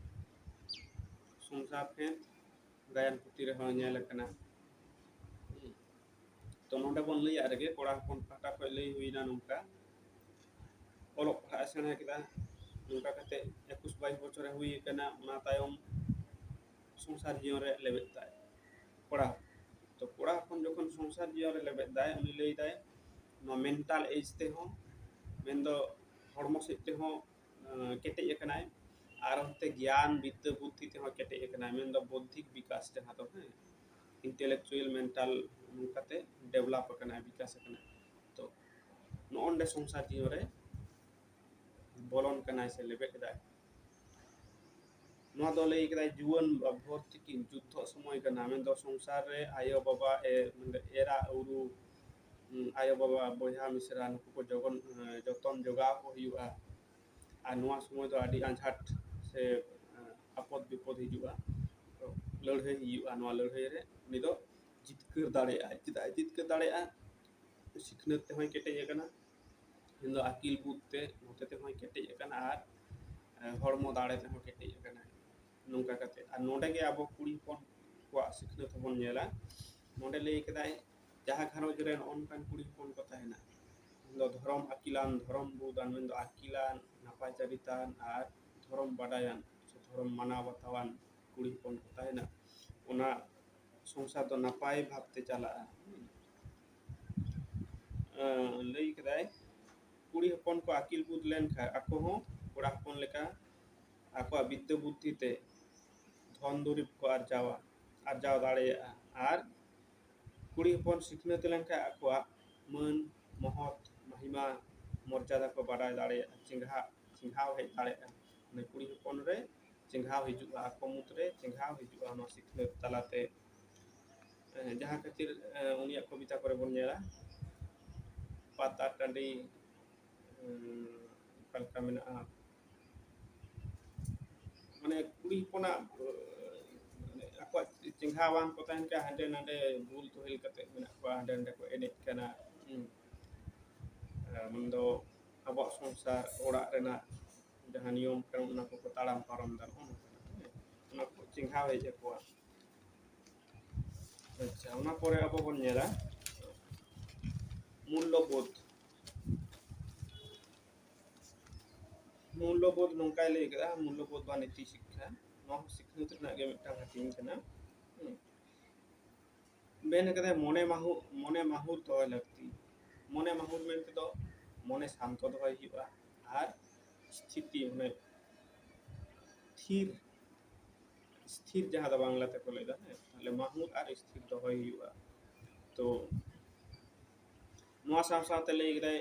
ᱥᱚᱝᱥᱟᱨ ᱯᱷᱮᱸᱫᱽ ᱜᱟᱭᱟᱱ ᱯᱩᱛᱷᱤ ᱨᱮᱦᱚᱸ ᱧᱮᱞ ᱟᱠᱟᱱᱟ᱾ ᱛᱚ ᱱᱚᱰᱮ ᱵᱚᱱ ᱞᱟᱹᱭᱟᱫ ᱨᱮᱜᱮ, ᱠᱚᱲᱟ ᱦᱚᱯᱚᱱ ᱯᱟᱦᱴᱟ ᱠᱷᱚᱱ ᱞᱟᱹᱭ ᱦᱩᱭᱱᱟ ᱱᱚᱝᱠᱟ, ᱚᱞᱚᱜ ᱯᱟᱲᱦᱟᱜ ᱮ ᱥᱮᱬᱟ ᱠᱮᱫᱟ, ᱱᱚᱝᱠᱟ ᱠᱟᱛᱮ ᱮᱠᱩᱥ ᱵᱟᱭᱤᱥ ᱵᱚᱪᱷᱚᱨᱮ ᱦᱩᱭ ᱟᱠᱟᱱᱟ, ᱚᱱᱟ ᱛᱟᱭᱚᱢ ᱥᱚᱝᱥᱟᱨ ᱡᱤᱭᱚᱱ ᱨᱮ ᱞᱮᱵᱮᱫ ᱫᱟᱭ ᱠᱚᱲᱟ᱾ ᱛᱚ ᱠᱚᱲᱟ ᱦᱚᱯᱚᱱ ᱡᱚᱠᱷᱚᱱ ᱥᱚᱝᱥᱟᱨ ᱡᱤᱭᱚᱱ ᱨᱮ ᱞᱮᱵᱮᱫ ᱫᱟᱭ, ᱩᱱᱤ ᱞᱟᱹᱭ ᱫᱟᱭ ᱱᱚᱣᱟ ᱢᱮᱱᱴᱟᱞ ᱮᱡᱽ ᱛᱮᱦᱚᱸ, ᱢᱮᱱᱫᱚ ᱦᱚᱲᱢᱚ ᱥᱮᱫ ᱛᱮᱦᱚᱸ ᱟᱸ, ᱠᱮᱴᱮᱡ ᱟᱠᱟᱱᱟᱭ, ᱟᱨ ᱚᱱᱛᱮ ᱜᱮᱭᱟᱱ ᱵᱤᱫᱽᱫᱟᱹ ᱵᱩᱫᱽᱫᱷᱤ ᱛᱮᱦᱚᱸ ᱠᱮᱴᱮᱡ ᱟᱠᱟᱱᱟᱭ, ᱢᱮᱱᱫᱚ ᱵᱳᱫᱽᱫᱷᱤᱠ ᱵᱤᱠᱟᱥ ᱡᱟᱦᱟᱸ ᱫᱚ, ᱦᱮᱸ, ᱤᱱᱴᱮᱞᱮᱠᱪᱩᱭᱟᱞ ᱢᱮᱱᱴᱟᱞ ᱱᱚᱝᱠᱟᱛᱮ ᱰᱮᱵᱷᱞᱚᱯ ᱟᱠᱟᱱᱟᱭ, ᱵᱤᱠᱟᱥ ᱟᱠᱟᱱᱟᱭ᱾ ᱛᱚ ᱱᱚᱜᱼᱚ ᱱᱚᱰᱮ ᱥᱚᱝᱥᱟᱨ ᱡᱤᱭᱚᱱ ᱨᱮ ᱵᱚᱞᱚᱱ ᱠᱟᱱᱟᱭ ᱥᱮ ᱞᱮᱵᱮᱫ ᱮᱫᱟᱭ᱾ ᱱᱚᱣᱟ ᱫᱚ ᱞᱟᱹᱭ ᱠᱮᱫᱟᱭ ᱡᱩᱣᱟᱹᱱ ᱵᱷᱳᱨ ᱛᱤᱠᱤᱱ ᱡᱩᱫᱽᱫᱷᱚ ᱥᱚᱢᱚᱭ ᱠᱟᱱᱟ, ᱢᱮᱱᱫᱚ ᱥᱚᱝᱥᱟᱨ ᱨᱮ ᱟᱭᱳ ᱵᱟᱵᱟ ᱮ-, ᱢᱮᱱᱫᱚ ᱮᱨᱟ ᱩᱨᱩ, ᱩᱸ, ᱟᱭᱳ ᱵᱟᱵᱟ ᱵᱚᱭᱦᱟ ᱢᱤᱥᱨᱟ ᱱᱩᱠᱩ ᱠᱚ ᱡᱚᱜᱚᱱ-, ᱮᱸ, ᱡᱚᱛᱚᱱ ᱡᱚᱜᱟᱣ ᱠᱚ ᱦᱩᱭᱩᱜᱼᱟ᱾ ᱟᱨ ᱱᱚᱣᱟ ᱥᱚᱢᱚᱭ ᱫᱚ ᱟᱹᱰᱤ ᱟᱸᱡᱷᱟᱴ ᱥᱮ, ᱮᱸ, ᱟᱯᱚᱫ ᱵᱤᱯᱚᱫ ᱦᱤᱡᱩᱜᱼᱟ᱾ ᱛᱚ ᱞᱟᱹᱲᱦᱟᱹᱭ ᱦᱩᱭᱩᱜᱼᱟ, ᱱᱚᱣᱟ ᱞᱟᱹᱲᱦᱟᱹᱭ ᱨᱮ ᱩᱱᱤ ᱫᱚ ᱡᱤᱛᱠᱟᱹᱨ ᱫᱟᱲᱮᱭᱟᱜᱼᱟᱭ᱾ ᱪᱮᱫᱟᱜ ᱮ ᱡᱤᱛᱠᱟᱹᱨ ᱫᱟᱲᱮᱭᱟᱜᱼᱟ? ᱥᱤᱠᱷᱱᱟᱹᱛ ᱛᱮᱦᱚᱸᱭ ᱠᱮᱴᱮᱡ ᱟᱠᱟᱱᱟ, ᱢᱮᱱᱫᱚ ᱟᱹᱠᱤᱞ ᱵᱩᱫᱽ ᱛᱮ ᱱᱚᱛᱮ ᱛᱮᱦᱚᱸᱭ ᱠᱮᱴᱮᱡ ᱟᱠᱟᱱᱟ, ᱟᱨ, ᱮᱸ, ᱦᱚᱲᱢᱚ ᱫᱟᱲᱮ ᱛᱮᱦᱚᱸ ᱠᱮᱴᱮᱡ ᱟᱠᱟᱱᱟᱭ᱾ ᱱᱚᱝᱠᱟ ᱠᱟᱛᱮ, ᱟᱨ ᱱᱚᱰᱮ ᱜᱮ ᱟᱵᱚ ᱠᱩᱲᱤ ᱦᱚᱯᱚᱱ ᱠᱚᱣᱟᱜ ᱥᱤᱠᱷᱱᱟᱹᱛ ᱦᱚᱸᱵᱚᱱ ᱧᱮᱞᱟ᱾ ᱱᱚᱰᱮ ᱞᱟᱹᱭ ᱠᱮᱫᱟᱭ, ᱡᱟᱦᱟᱸ ᱜᱷᱟᱨᱚᱸᱡᱽ ᱨᱮ ᱱᱚᱜᱼᱚ ᱱᱚᱝᱠᱟᱱ ᱠᱩᱲᱤ ᱦᱚᱯᱚᱱ ᱠᱚ ᱛᱟᱦᱮᱱᱟ, ᱩᱱ ᱫᱚ ᱫᱷᱚᱨᱚᱢ ᱟᱹᱠᱤᱞᱟᱱ, ᱫᱷᱚᱨᱚᱢ ᱵᱩᱫᱟᱱ, ᱢᱮᱱᱫᱚ ᱟᱹᱠᱤᱞᱟᱱ, ᱱᱟᱯᱟᱭ ᱪᱟᱹᱨᱤᱛᱟᱱ ᱟᱨ ᱫᱷᱚᱨᱚᱢ ᱵᱟᱰᱟᱭᱟᱱ ᱥᱮ ᱫᱷᱚᱨᱚᱢ ᱢᱟᱱᱟᱣ ᱵᱟᱛᱟᱣᱟᱱ ᱠᱩᱲᱤ ᱦᱚᱯᱚᱱ ᱠᱚ ᱛᱟᱦᱮᱱᱟ, ᱚᱱᱟ ᱥᱚᱝᱥᱟᱨ ᱫᱚ ᱱᱟᱯᱟᱭ ᱵᱷᱟᱵᱽ ᱛᱮ ᱪᱟᱞᱟᱜᱼᱟ᱾ ᱟᱸ, ᱞᱟᱹᱭ ᱠᱮᱫᱟᱭ, ᱠᱩᱲᱤ ᱦᱚᱯᱚᱱ ᱠᱚ ᱟᱹᱠᱤᱞ ᱵᱩᱫ ᱞᱮᱱᱠᱷᱟᱱ ᱟᱠᱚ ᱦᱚᱸ ᱠᱚᱲᱟ ᱦᱚᱯᱚᱱ ᱞᱮᱠᱟ ᱟᱠᱚᱣᱟᱜ ᱵᱤᱫᱽᱫᱟᱹ ᱵᱩᱫᱽᱫᱷᱤ ᱛᱮ ᱫᱷᱚᱱ ᱫᱩᱨᱤᱵᱽ ᱠᱚ ᱟᱨᱡᱟᱣᱟ, ᱟᱨᱡᱟᱣ ᱫᱟᱲᱮᱭᱟᱜᱼᱟ᱾ ᱟᱨ ᱠᱩᱲᱤ ᱦᱚᱯᱚᱱ ᱥᱤᱠᱷᱱᱟᱹᱛ ᱞᱮᱱᱠᱷᱟᱱ ᱟᱠᱚᱣᱟᱜ ᱢᱟᱹᱱ, ᱢᱚᱦᱚᱛ, ᱢᱟᱦᱤᱢᱟ, ᱢᱚᱨᱡᱟᱫᱟ ᱠᱚ ᱵᱟᱰᱟᱭ ᱫᱟᱲᱮᱭᱟᱜᱼᱟ, ᱪᱮᱸᱜᱷᱟ, ᱪᱮᱸᱜᱷᱟᱣ ᱦᱮᱡ ᱫᱟᱲᱮᱭᱟᱜᱼᱟ᱾ ᱢᱟᱱᱮ ᱠᱩᱲᱤ ᱦᱚᱯᱚᱱ ᱨᱮ ᱪᱮᱸᱜᱷᱟᱣ ᱦᱤᱡᱩᱜᱼᱟ, ᱟᱠᱚ ᱢᱩᱫᱽᱨᱮ ᱪᱮᱸᱜᱷᱟᱣ ᱦᱤᱡᱩᱜᱼᱟ ᱱᱚᱣᱟ ᱥᱤᱠᱷᱱᱟᱹᱛ ᱛᱟᱞᱟᱛᱮ᱾ ᱮᱸ, ᱡᱟᱦᱟᱸ ᱠᱷᱟᱹᱛᱤᱨ, ᱮᱸ, ᱩᱱᱤᱭᱟᱜ ᱠᱚᱵᱤᱛᱟ ᱠᱚᱨᱮ ᱵᱚᱱ ᱧᱮᱞᱟ, ᱯᱟᱛᱟ ᱴᱟᱺᱰᱤ, ᱮᱸ, ᱚᱠᱟ ᱞᱮᱠᱟ ᱢᱮᱱᱟᱜᱼᱟ, ᱢᱟᱱᱮ ᱠᱩᱲᱤ ᱦᱚᱯᱚᱱᱟᱜ, ᱮᱸ, ᱢᱟᱱᱮ ᱟᱠᱚᱣᱟᱜ ᱪᱮᱸᱜᱷᱟᱣᱟᱱ ᱠᱚ ᱛᱟᱦᱮᱱ ᱠᱷᱟᱱ ᱦᱟᱸᱰᱮ ᱱᱟᱰᱮ ᱵᱩᱞ ᱛᱩᱦᱤᱞ ᱠᱟᱛᱮ ᱢᱮᱱᱟᱜ ᱠᱚᱣᱟ, ᱦᱟᱸᱰᱮ ᱱᱟᱰᱮ ᱠᱚ ᱮᱱᱮᱡ ᱠᱟᱱᱟ᱾ ᱦᱩᱸ᱾ ᱟᱨ ᱢᱮᱱᱫᱚ ᱟᱵᱚᱣᱟᱜ ᱥᱚᱝᱥᱟᱨ ᱚᱲᱟᱜ ᱨᱮᱱᱟᱜ ᱡᱟᱦᱟᱸ ᱱᱤᱭᱚᱢ ᱠᱟᱹᱱᱩᱱ, ᱚᱱᱟ ᱠᱚᱠᱚ ᱛᱟᱲᱟᱢ ᱯᱟᱨᱚᱢ ᱫᱟ, ᱱᱚᱜᱼᱚ ᱱᱚᱝᱠᱟᱱᱟᱜ, ᱦᱮᱸ, ᱚᱱᱟ ᱠᱚ ᱪᱮᱸᱜᱷᱟᱣ ᱦᱮᱡ ᱟᱠᱚᱣᱟ᱾ ᱟᱪᱪᱷᱟ, ᱚᱱᱟ ᱯᱚᱨᱮ ᱟᱵᱚ ᱵᱚᱱ ᱧᱮᱞᱟ ᱢᱩᱞᱞᱚᱵᱳᱫᱷ᱾ ᱢᱩᱞᱞᱚᱵᱳᱫᱷ ᱱᱚᱝᱠᱟᱭ ᱞᱟᱹᱭ ᱠᱮᱫᱟ, ᱢᱩᱞᱞᱚᱵᱳᱫᱷ ᱵᱟ ᱱᱤᱛᱤ ᱥᱤᱠᱠᱷᱟ, ᱱᱚᱣᱟ ᱦᱚᱸ ᱥᱤᱠᱷᱱᱟᱹᱛ ᱨᱮᱱᱟᱜ ᱜᱮ ᱢᱤᱫᱴᱟᱝ ᱦᱟᱹᱴᱤᱧ ᱠᱟᱱᱟ᱾ ᱦᱩᱸ᱾ ᱢᱮᱱ ᱠᱟᱫᱟᱭ ᱢᱚᱱᱮ ᱢᱟᱦᱩ-, ᱢᱚᱱᱮ ᱢᱟᱦᱩᱨ ᱫᱚᱦᱚᱭ ᱞᱟᱹᱠᱛᱤ᱾ ᱢᱚᱱᱮ ᱢᱟᱦᱩᱨ ᱢᱮᱱᱛᱮ ᱫᱚ ᱢᱚᱱᱮ ᱥᱟᱱᱛᱚ ᱫᱚᱦᱚᱭ ᱦᱩᱭᱩᱜᱼᱟ ᱟᱨ ᱥᱛᱷᱤᱛᱤ, ᱢᱟᱱᱮ ᱛᱷᱤᱨ, ᱥᱛᱷᱤᱨ ᱡᱟᱦᱟᱸ ᱫᱚ ᱵᱟᱝᱞᱟ ᱛᱮᱠᱚ ᱞᱟᱹᱭᱫᱟ, ᱦᱮᱸ, ᱛᱟᱦᱞᱮ ᱢᱟᱦᱩᱨ ᱟᱨ ᱥᱛᱷᱤᱨ ᱫᱚᱦᱚᱭ ᱦᱩᱭᱩᱜᱼᱟ᱾ ᱛᱚ ᱱᱚᱣᱟ ᱥᱟᱶ ᱥᱟᱶᱛᱮ ᱞᱟᱹᱭ ᱠᱮᱫᱟᱭ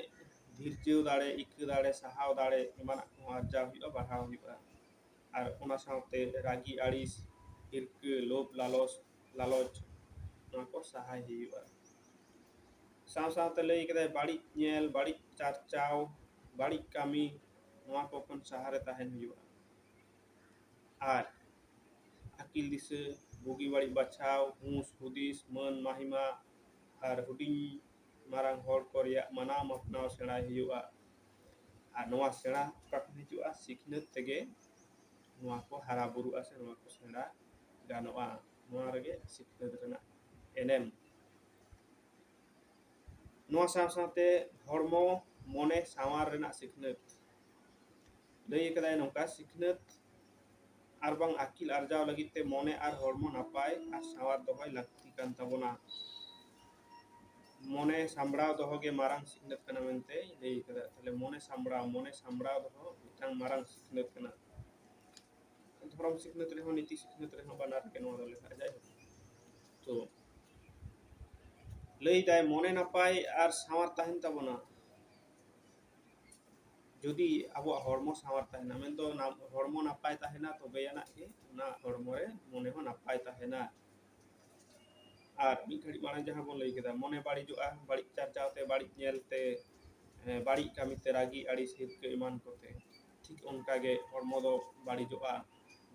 ᱫᱷᱤᱨᱡᱟᱹ ᱫᱟᱲᱮ, ᱤᱠᱟᱹ ᱫᱟᱲᱮ, ᱥᱟᱦᱟᱣ ᱫᱟᱲᱮ ᱮᱢᱟᱱᱟᱜ ᱠᱚᱦᱚᱸ ᱟᱨᱡᱟᱣ ᱦᱩᱭᱩᱜᱼᱟ, ᱵᱟᱲᱦᱟᱣ ᱦᱩᱭᱩᱜᱼᱟ᱾ ᱟᱨ ᱚᱱᱟ ᱥᱟᱶᱛᱮ ᱨᱟᱹᱜᱤ, ᱟᱹᱲᱤᱥ, ᱦᱤᱨᱠᱟᱹ, ᱞᱳᱵᱷ, ᱞᱟᱞᱚᱥ, ᱞᱟᱞᱚᱪ, ᱱᱚᱣᱟ ᱠᱚ ᱥᱟᱦᱟᱭ ᱦᱩᱭᱩᱜᱼᱟ᱾ ᱥᱟᱶ ᱥᱟᱶᱛᱮ ᱞᱟᱹᱭ ᱠᱮᱫᱟᱭ ᱵᱟᱹᱲᱤᱡ ᱧᱮᱞ, ᱵᱟᱹᱲᱤᱡ ᱪᱟᱨᱪᱟᱣ, ᱵᱟᱹᱲᱤᱡ ᱠᱟᱹᱢᱤ, ᱱᱚᱣᱟ ᱠᱚ ᱠᱷᱚᱱ ᱥᱟᱦᱟᱨᱮ ᱛᱟᱦᱮᱱ ᱦᱩᱭᱩᱜᱼᱟ᱾ ᱟᱨ ᱟᱹᱠᱤᱞ ᱫᱤᱥᱟᱹ, ᱵᱩᱜᱤ ᱵᱟᱹᱲᱤᱡ ᱵᱟᱪᱷᱟᱣ, ᱦᱩᱸᱥ ᱦᱩᱫᱤᱥ, ᱢᱟᱹᱱ ᱢᱟᱦᱤᱢᱟ, ᱟᱨ ᱦᱩᱰᱤᱧ ᱢᱟᱨᱟᱝ ᱦᱚᱲ ᱠᱚ ᱨᱮᱭᱟᱜ ᱢᱟᱱᱟᱣ ᱢᱟᱯᱱᱟᱣ ᱥᱮᱬᱟᱭ ᱦᱩᱭᱩᱜᱼᱟ᱾ ᱟᱨ ᱱᱚᱣᱟ ᱥᱮᱬᱟ ᱚᱠᱟ ᱠᱷᱚᱱ ᱦᱤᱡᱩᱜᱼᱟ? ᱥᱤᱠᱷᱱᱟᱹᱛ ᱛᱮᱜᱮ ᱱᱚᱣᱟ ᱠᱚ ᱦᱟᱨᱟ ᱵᱩᱨᱩᱜᱼᱟ ᱥᱮ ᱱᱚᱣᱟ ᱠᱚ ᱥᱮᱬᱟ ᱜᱟᱱᱚᱜᱼᱟ᱾ ᱱᱚᱣᱟ ᱨᱮᱜᱮ ᱥᱤᱠᱷᱱᱟᱹᱛ ᱨᱮᱱᱟᱜ ᱮᱱᱮᱢ᱾ ᱱᱚᱣᱟ ᱥᱟᱶ ᱥᱟᱶᱛᱮ ᱦᱚᱲᱢᱚ ᱢᱚᱱᱮ ᱥᱟᱶᱟᱨ ᱨᱮᱱᱟᱜ ᱥᱤᱠᱷᱱᱟᱹᱛ᱾ ᱞᱟᱹᱭ ᱟᱠᱟᱫᱟᱭ ᱱᱚᱝᱠᱟ, ᱥᱤᱠᱷᱱᱟᱹᱛ ᱟᱨ ᱵᱟᱝ ᱟᱹᱠᱤᱞ ᱟᱨᱡᱟᱣ ᱞᱟᱹᱜᱤᱫ ᱛᱮ ᱢᱚᱱᱮ ᱟᱨ ᱦᱚᱲᱢᱚ ᱱᱟᱯᱟᱭ ᱟᱨ ᱥᱟᱶᱟᱨ ᱫᱚᱦᱚᱭ ᱞᱟᱹᱠᱛᱤ ᱠᱟᱱ ᱛᱟᱵᱚᱱᱟ᱾ ᱢᱚᱱᱮ ᱥᱟᱢᱵᱲᱟᱣ ᱫᱚᱦᱚ ᱜᱮ ᱢᱟᱨᱟᱝ ᱥᱤᱠᱷᱱᱟᱹᱛ ᱠᱟᱱᱟ ᱢᱮᱱᱛᱮ ᱞᱟᱹᱭ ᱟᱠᱟᱫᱟ᱾ ᱛᱟᱦᱞᱮ ᱢᱚᱱᱮ ᱥᱟᱢᱵᱲᱟᱣ, ᱢᱚᱱᱮ ᱥᱟᱢᱵᱲᱟᱣ ᱫᱚᱦᱚ ᱢᱤᱫᱴᱟᱝ ᱢᱟᱨᱟᱝ ᱥᱤᱠᱷᱱᱟᱹᱛ ᱠᱟᱱᱟ᱾ ᱫᱷᱚᱨᱚᱢ ᱥᱤᱠᱷᱱᱟᱹᱛ ᱨᱮᱦᱚᱸ, ᱱᱤᱛᱤ ᱥᱤᱠᱷᱱᱟᱹᱛ ᱨᱮᱦᱚᱸ, ᱵᱟᱱᱟᱨ ᱨᱮᱜᱮ ᱱᱚᱣᱟ ᱫᱚ ᱞᱮᱠᱷᱟᱜᱼᱟ᱾ ᱡᱟᱭᱦᱳᱠ, ᱛᱚ ᱞᱟᱹᱭ ᱫᱟᱭ ᱢᱚᱱᱮ ᱱᱟᱯᱟᱭ ᱟᱨ ᱥᱟᱶᱟᱨ ᱛᱟᱦᱮᱱ ᱛᱟᱵᱚᱱᱟ᱾ ᱡᱩᱫᱤ ᱟᱵᱚᱣᱟᱜ ᱦᱚᱲᱢᱚ ᱥᱟᱶᱟᱨ ᱛᱟᱦᱮᱱᱟ, ᱢᱮᱱᱫᱚ ᱱᱟ-, ᱦᱚᱲᱢᱚ ᱱᱟᱯᱟᱭ ᱛᱟᱦᱮᱱᱟ, ᱛᱚᱵᱮ ᱟᱱᱟᱜ ᱜᱮ ᱚᱱᱟ ᱦᱚᱲᱢᱚ ᱨᱮ ᱢᱚᱱᱮ ᱦᱚᱸ ᱱᱟᱯᱟᱭ ᱛᱟᱦᱮᱱᱟ᱾ ᱟᱨ ᱢᱤᱫ ᱜᱷᱟᱹᱲᱤᱡ ᱢᱟᱲᱟᱝ ᱡᱟᱦᱟᱸ ᱵᱚᱱ ᱞᱟᱹᱭ ᱠᱮᱫᱟ, ᱢᱚᱱᱮ ᱵᱟᱹᱲᱤᱡᱚᱜᱼᱟ, ᱵᱟᱹᱲᱤᱡ ᱪᱟᱨᱪᱟᱣ ᱛᱮ, ᱵᱟᱹᱲᱤᱡ ᱧᱮᱞ ᱛᱮ, ᱮ, ᱵᱟᱹᱲᱤᱡ ᱠᱟᱹᱢᱤ ᱛᱮ, ᱨᱟᱹᱜᱤ, ᱟᱹᱲᱤᱥ, ᱦᱤᱨᱠᱟᱹ ᱮᱢᱟᱱ ᱠᱚᱛᱮ, ᱴᱷᱤᱠ ᱚᱱᱠᱟ ᱜᱮ ᱦᱚᱲᱢᱚ ᱫᱚ ᱵᱟᱹᱲᱤᱡᱚᱜᱼᱟ,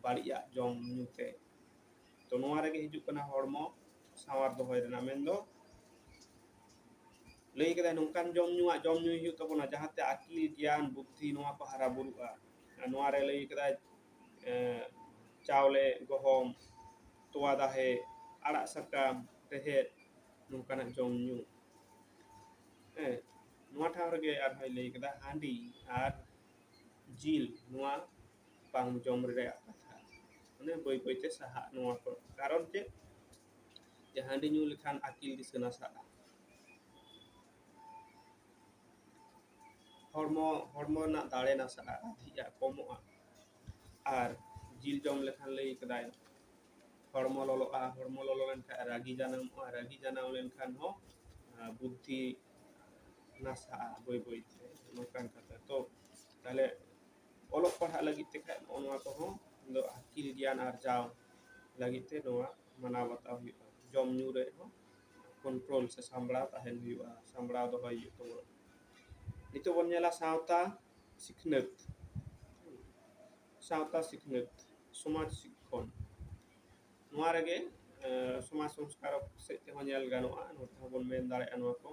ᱵᱟᱹᱲᱤᱡᱟᱜ ᱡᱚᱢ ᱧᱩ ᱛᱮ᱾ ᱛᱚ ᱱᱚᱣᱟ ᱨᱮᱜᱮ ᱦᱤᱡᱩᱜ ᱠᱟᱱᱟ ᱦᱚᱲᱢᱚ ᱥᱟᱶᱟᱨ ᱫᱚᱦᱚᱭ ᱨᱮᱱᱟᱜ, ᱢᱮᱱᱫᱚ ᱞᱟᱹᱭ ᱠᱮᱫᱟᱭ ᱱᱚᱝᱠᱟᱱ ᱡᱚᱢ ᱧᱩᱣᱟᱜ ᱡᱚᱢ ᱧᱩᱭ ᱦᱩᱭᱩᱜ ᱛᱟᱵᱚᱱᱟ, ᱡᱟᱦᱟᱸᱛᱮ ᱟᱹᱠᱤᱞ, ᱜᱮᱭᱟᱱ, ᱵᱩᱫᱽᱫᱷᱤ ᱱᱚᱣᱟ ᱠᱚ ᱦᱟᱨᱟ ᱵᱩᱨᱩᱜᱼᱟ᱾ ᱟᱨ ᱱᱚᱣᱟ ᱨᱮ ᱞᱟᱹᱭ ᱠᱮᱫᱟᱭ, ᱮ, ᱪᱟᱣᱞᱮ, ᱜᱚᱦᱚᱢ, ᱛᱚᱣᱟ ᱫᱟᱦᱮ, ᱟᱲᱟᱜ ᱥᱟᱠᱟᱢ, ᱨᱮᱦᱮᱫ, ᱱᱚᱝᱠᱟᱱᱟᱜ ᱡᱚᱢ ᱧᱩ᱾ ᱦᱮᱸ, ᱱᱚᱣᱟ ᱴᱷᱟᱶ ᱨᱮᱜᱮ ᱟᱨᱦᱚᱸᱭ ᱞᱟᱹᱭ ᱠᱮᱫᱟ ᱦᱟᱺᱰᱤ ᱟᱨ ᱡᱤᱞ, ᱱᱚᱣᱟ ᱵᱟᱝ ᱡᱚᱢ ᱨᱮᱭᱟᱜ ᱠᱟᱛᱷᱟ᱾ ᱢᱟᱱᱮ ᱵᱟᱹᱭ ᱵᱟᱹᱭᱛᱮ ᱥᱟᱦᱟᱜ ᱱᱚᱣᱟ ᱠᱚ᱾ ᱠᱟᱨᱚᱱ ᱪᱮᱫ? ᱡᱮ ᱦᱟᱺᱰᱤ ᱧᱩ ᱞᱮᱠᱷᱟᱱ ᱟᱹᱠᱤᱞ ᱫᱤᱥᱟᱹ ᱱᱟᱥᱟᱜᱼᱟ᱾ ᱦᱚᱲᱢᱚ, ᱦᱚᱲᱢᱚ ᱨᱮᱱᱟᱜ ᱫᱟᱲᱮ ᱱᱟᱥᱟᱜᱼᱟ, ᱟᱹᱫᱷᱤᱜᱼᱟ, ᱠᱚᱢᱚᱜᱼᱟ᱾ ᱟᱨ ᱡᱤᱞ ᱡᱚᱢ ᱞᱮᱠᱷᱟᱱ ᱞᱟᱹᱭ ᱠᱟᱫᱟᱭ, ᱦᱚᱲᱢᱚ ᱞᱚᱞᱚᱜᱼᱟ, ᱦᱚᱲᱢᱚ ᱞᱚᱞᱚ ᱞᱮᱱᱠᱷᱟᱱ ᱨᱟᱹᱜᱤ ᱡᱟᱱᱟᱢᱚᱜᱼᱟ, ᱨᱟᱹᱜᱤ ᱡᱟᱱᱟᱢ ᱞᱮᱱᱠᱷᱟᱱ ᱦᱚᱸ, ᱟᱸ, ᱵᱩᱫᱽᱫᱷᱤ ᱱᱟᱥᱟᱜᱼᱟ ᱵᱟᱹᱭ ᱵᱟᱹᱭᱛᱮ, ᱱᱚᱝᱠᱟᱱ ᱠᱟᱛᱷᱟ᱾ ᱛᱚ ᱛᱟᱦᱞᱮ ᱚᱞᱚᱜ ᱯᱟᱲᱦᱟᱜ ᱞᱟᱹᱜᱤᱫ ᱛᱮ ᱠᱷᱟᱡ ᱱᱚᱜᱼᱚ ᱱᱚᱣᱟ ᱠᱚᱦᱚᱸ ᱫᱚ ᱟᱹᱠᱤᱞ ᱜᱮᱭᱟᱱ ᱟᱨᱡᱟᱣ ᱞᱟᱹᱜᱤᱫ ᱛᱮ ᱱᱚᱣᱟ ᱢᱟᱱᱟᱣ ᱵᱟᱛᱟᱣ ᱦᱩᱭᱩᱜᱼᱟ᱾ ᱡᱚᱢ ᱧᱩ ᱨᱮ ᱦᱚᱸ control ᱥᱮ ᱥᱟᱢᱵᱲᱟᱣ ᱛᱟᱦᱮᱱ ᱦᱩᱭᱩᱜᱼᱟ, ᱥᱟᱢᱵᱲᱟᱣ ᱫᱚᱦᱚᱭ ᱦᱩᱭᱩᱜ ᱛᱟᱵᱚᱱᱟ᱾ ᱱᱤᱛᱚᱜ ᱵᱚᱱ ᱧᱮᱞᱟ ᱥᱟᱶᱛᱟ ᱥᱤᱠᱷᱱᱟᱹᱛ, ᱥᱟᱶᱛᱟ ᱥᱤᱠᱷᱱᱟᱹᱛ, ᱥᱚᱢᱟᱡᱽ ᱥᱤᱠᱷᱚᱱ᱾ ᱱᱚᱣᱟ ᱨᱮᱜᱮ, ᱮ, ᱥᱚᱢᱟᱡᱽ ᱥᱚᱝᱥᱠᱟᱨᱚᱠ ᱥᱮᱫ ᱛᱮᱦᱚᱸ ᱧᱮᱞ ᱜᱟᱱᱚᱜᱼᱟ᱾ ᱱᱚᱛᱮ ᱦᱚᱸᱵᱚᱱ ᱢᱮᱱ ᱫᱟᱲᱮᱭᱟᱜᱼᱟ ᱱᱚᱣᱟ ᱠᱚ᱾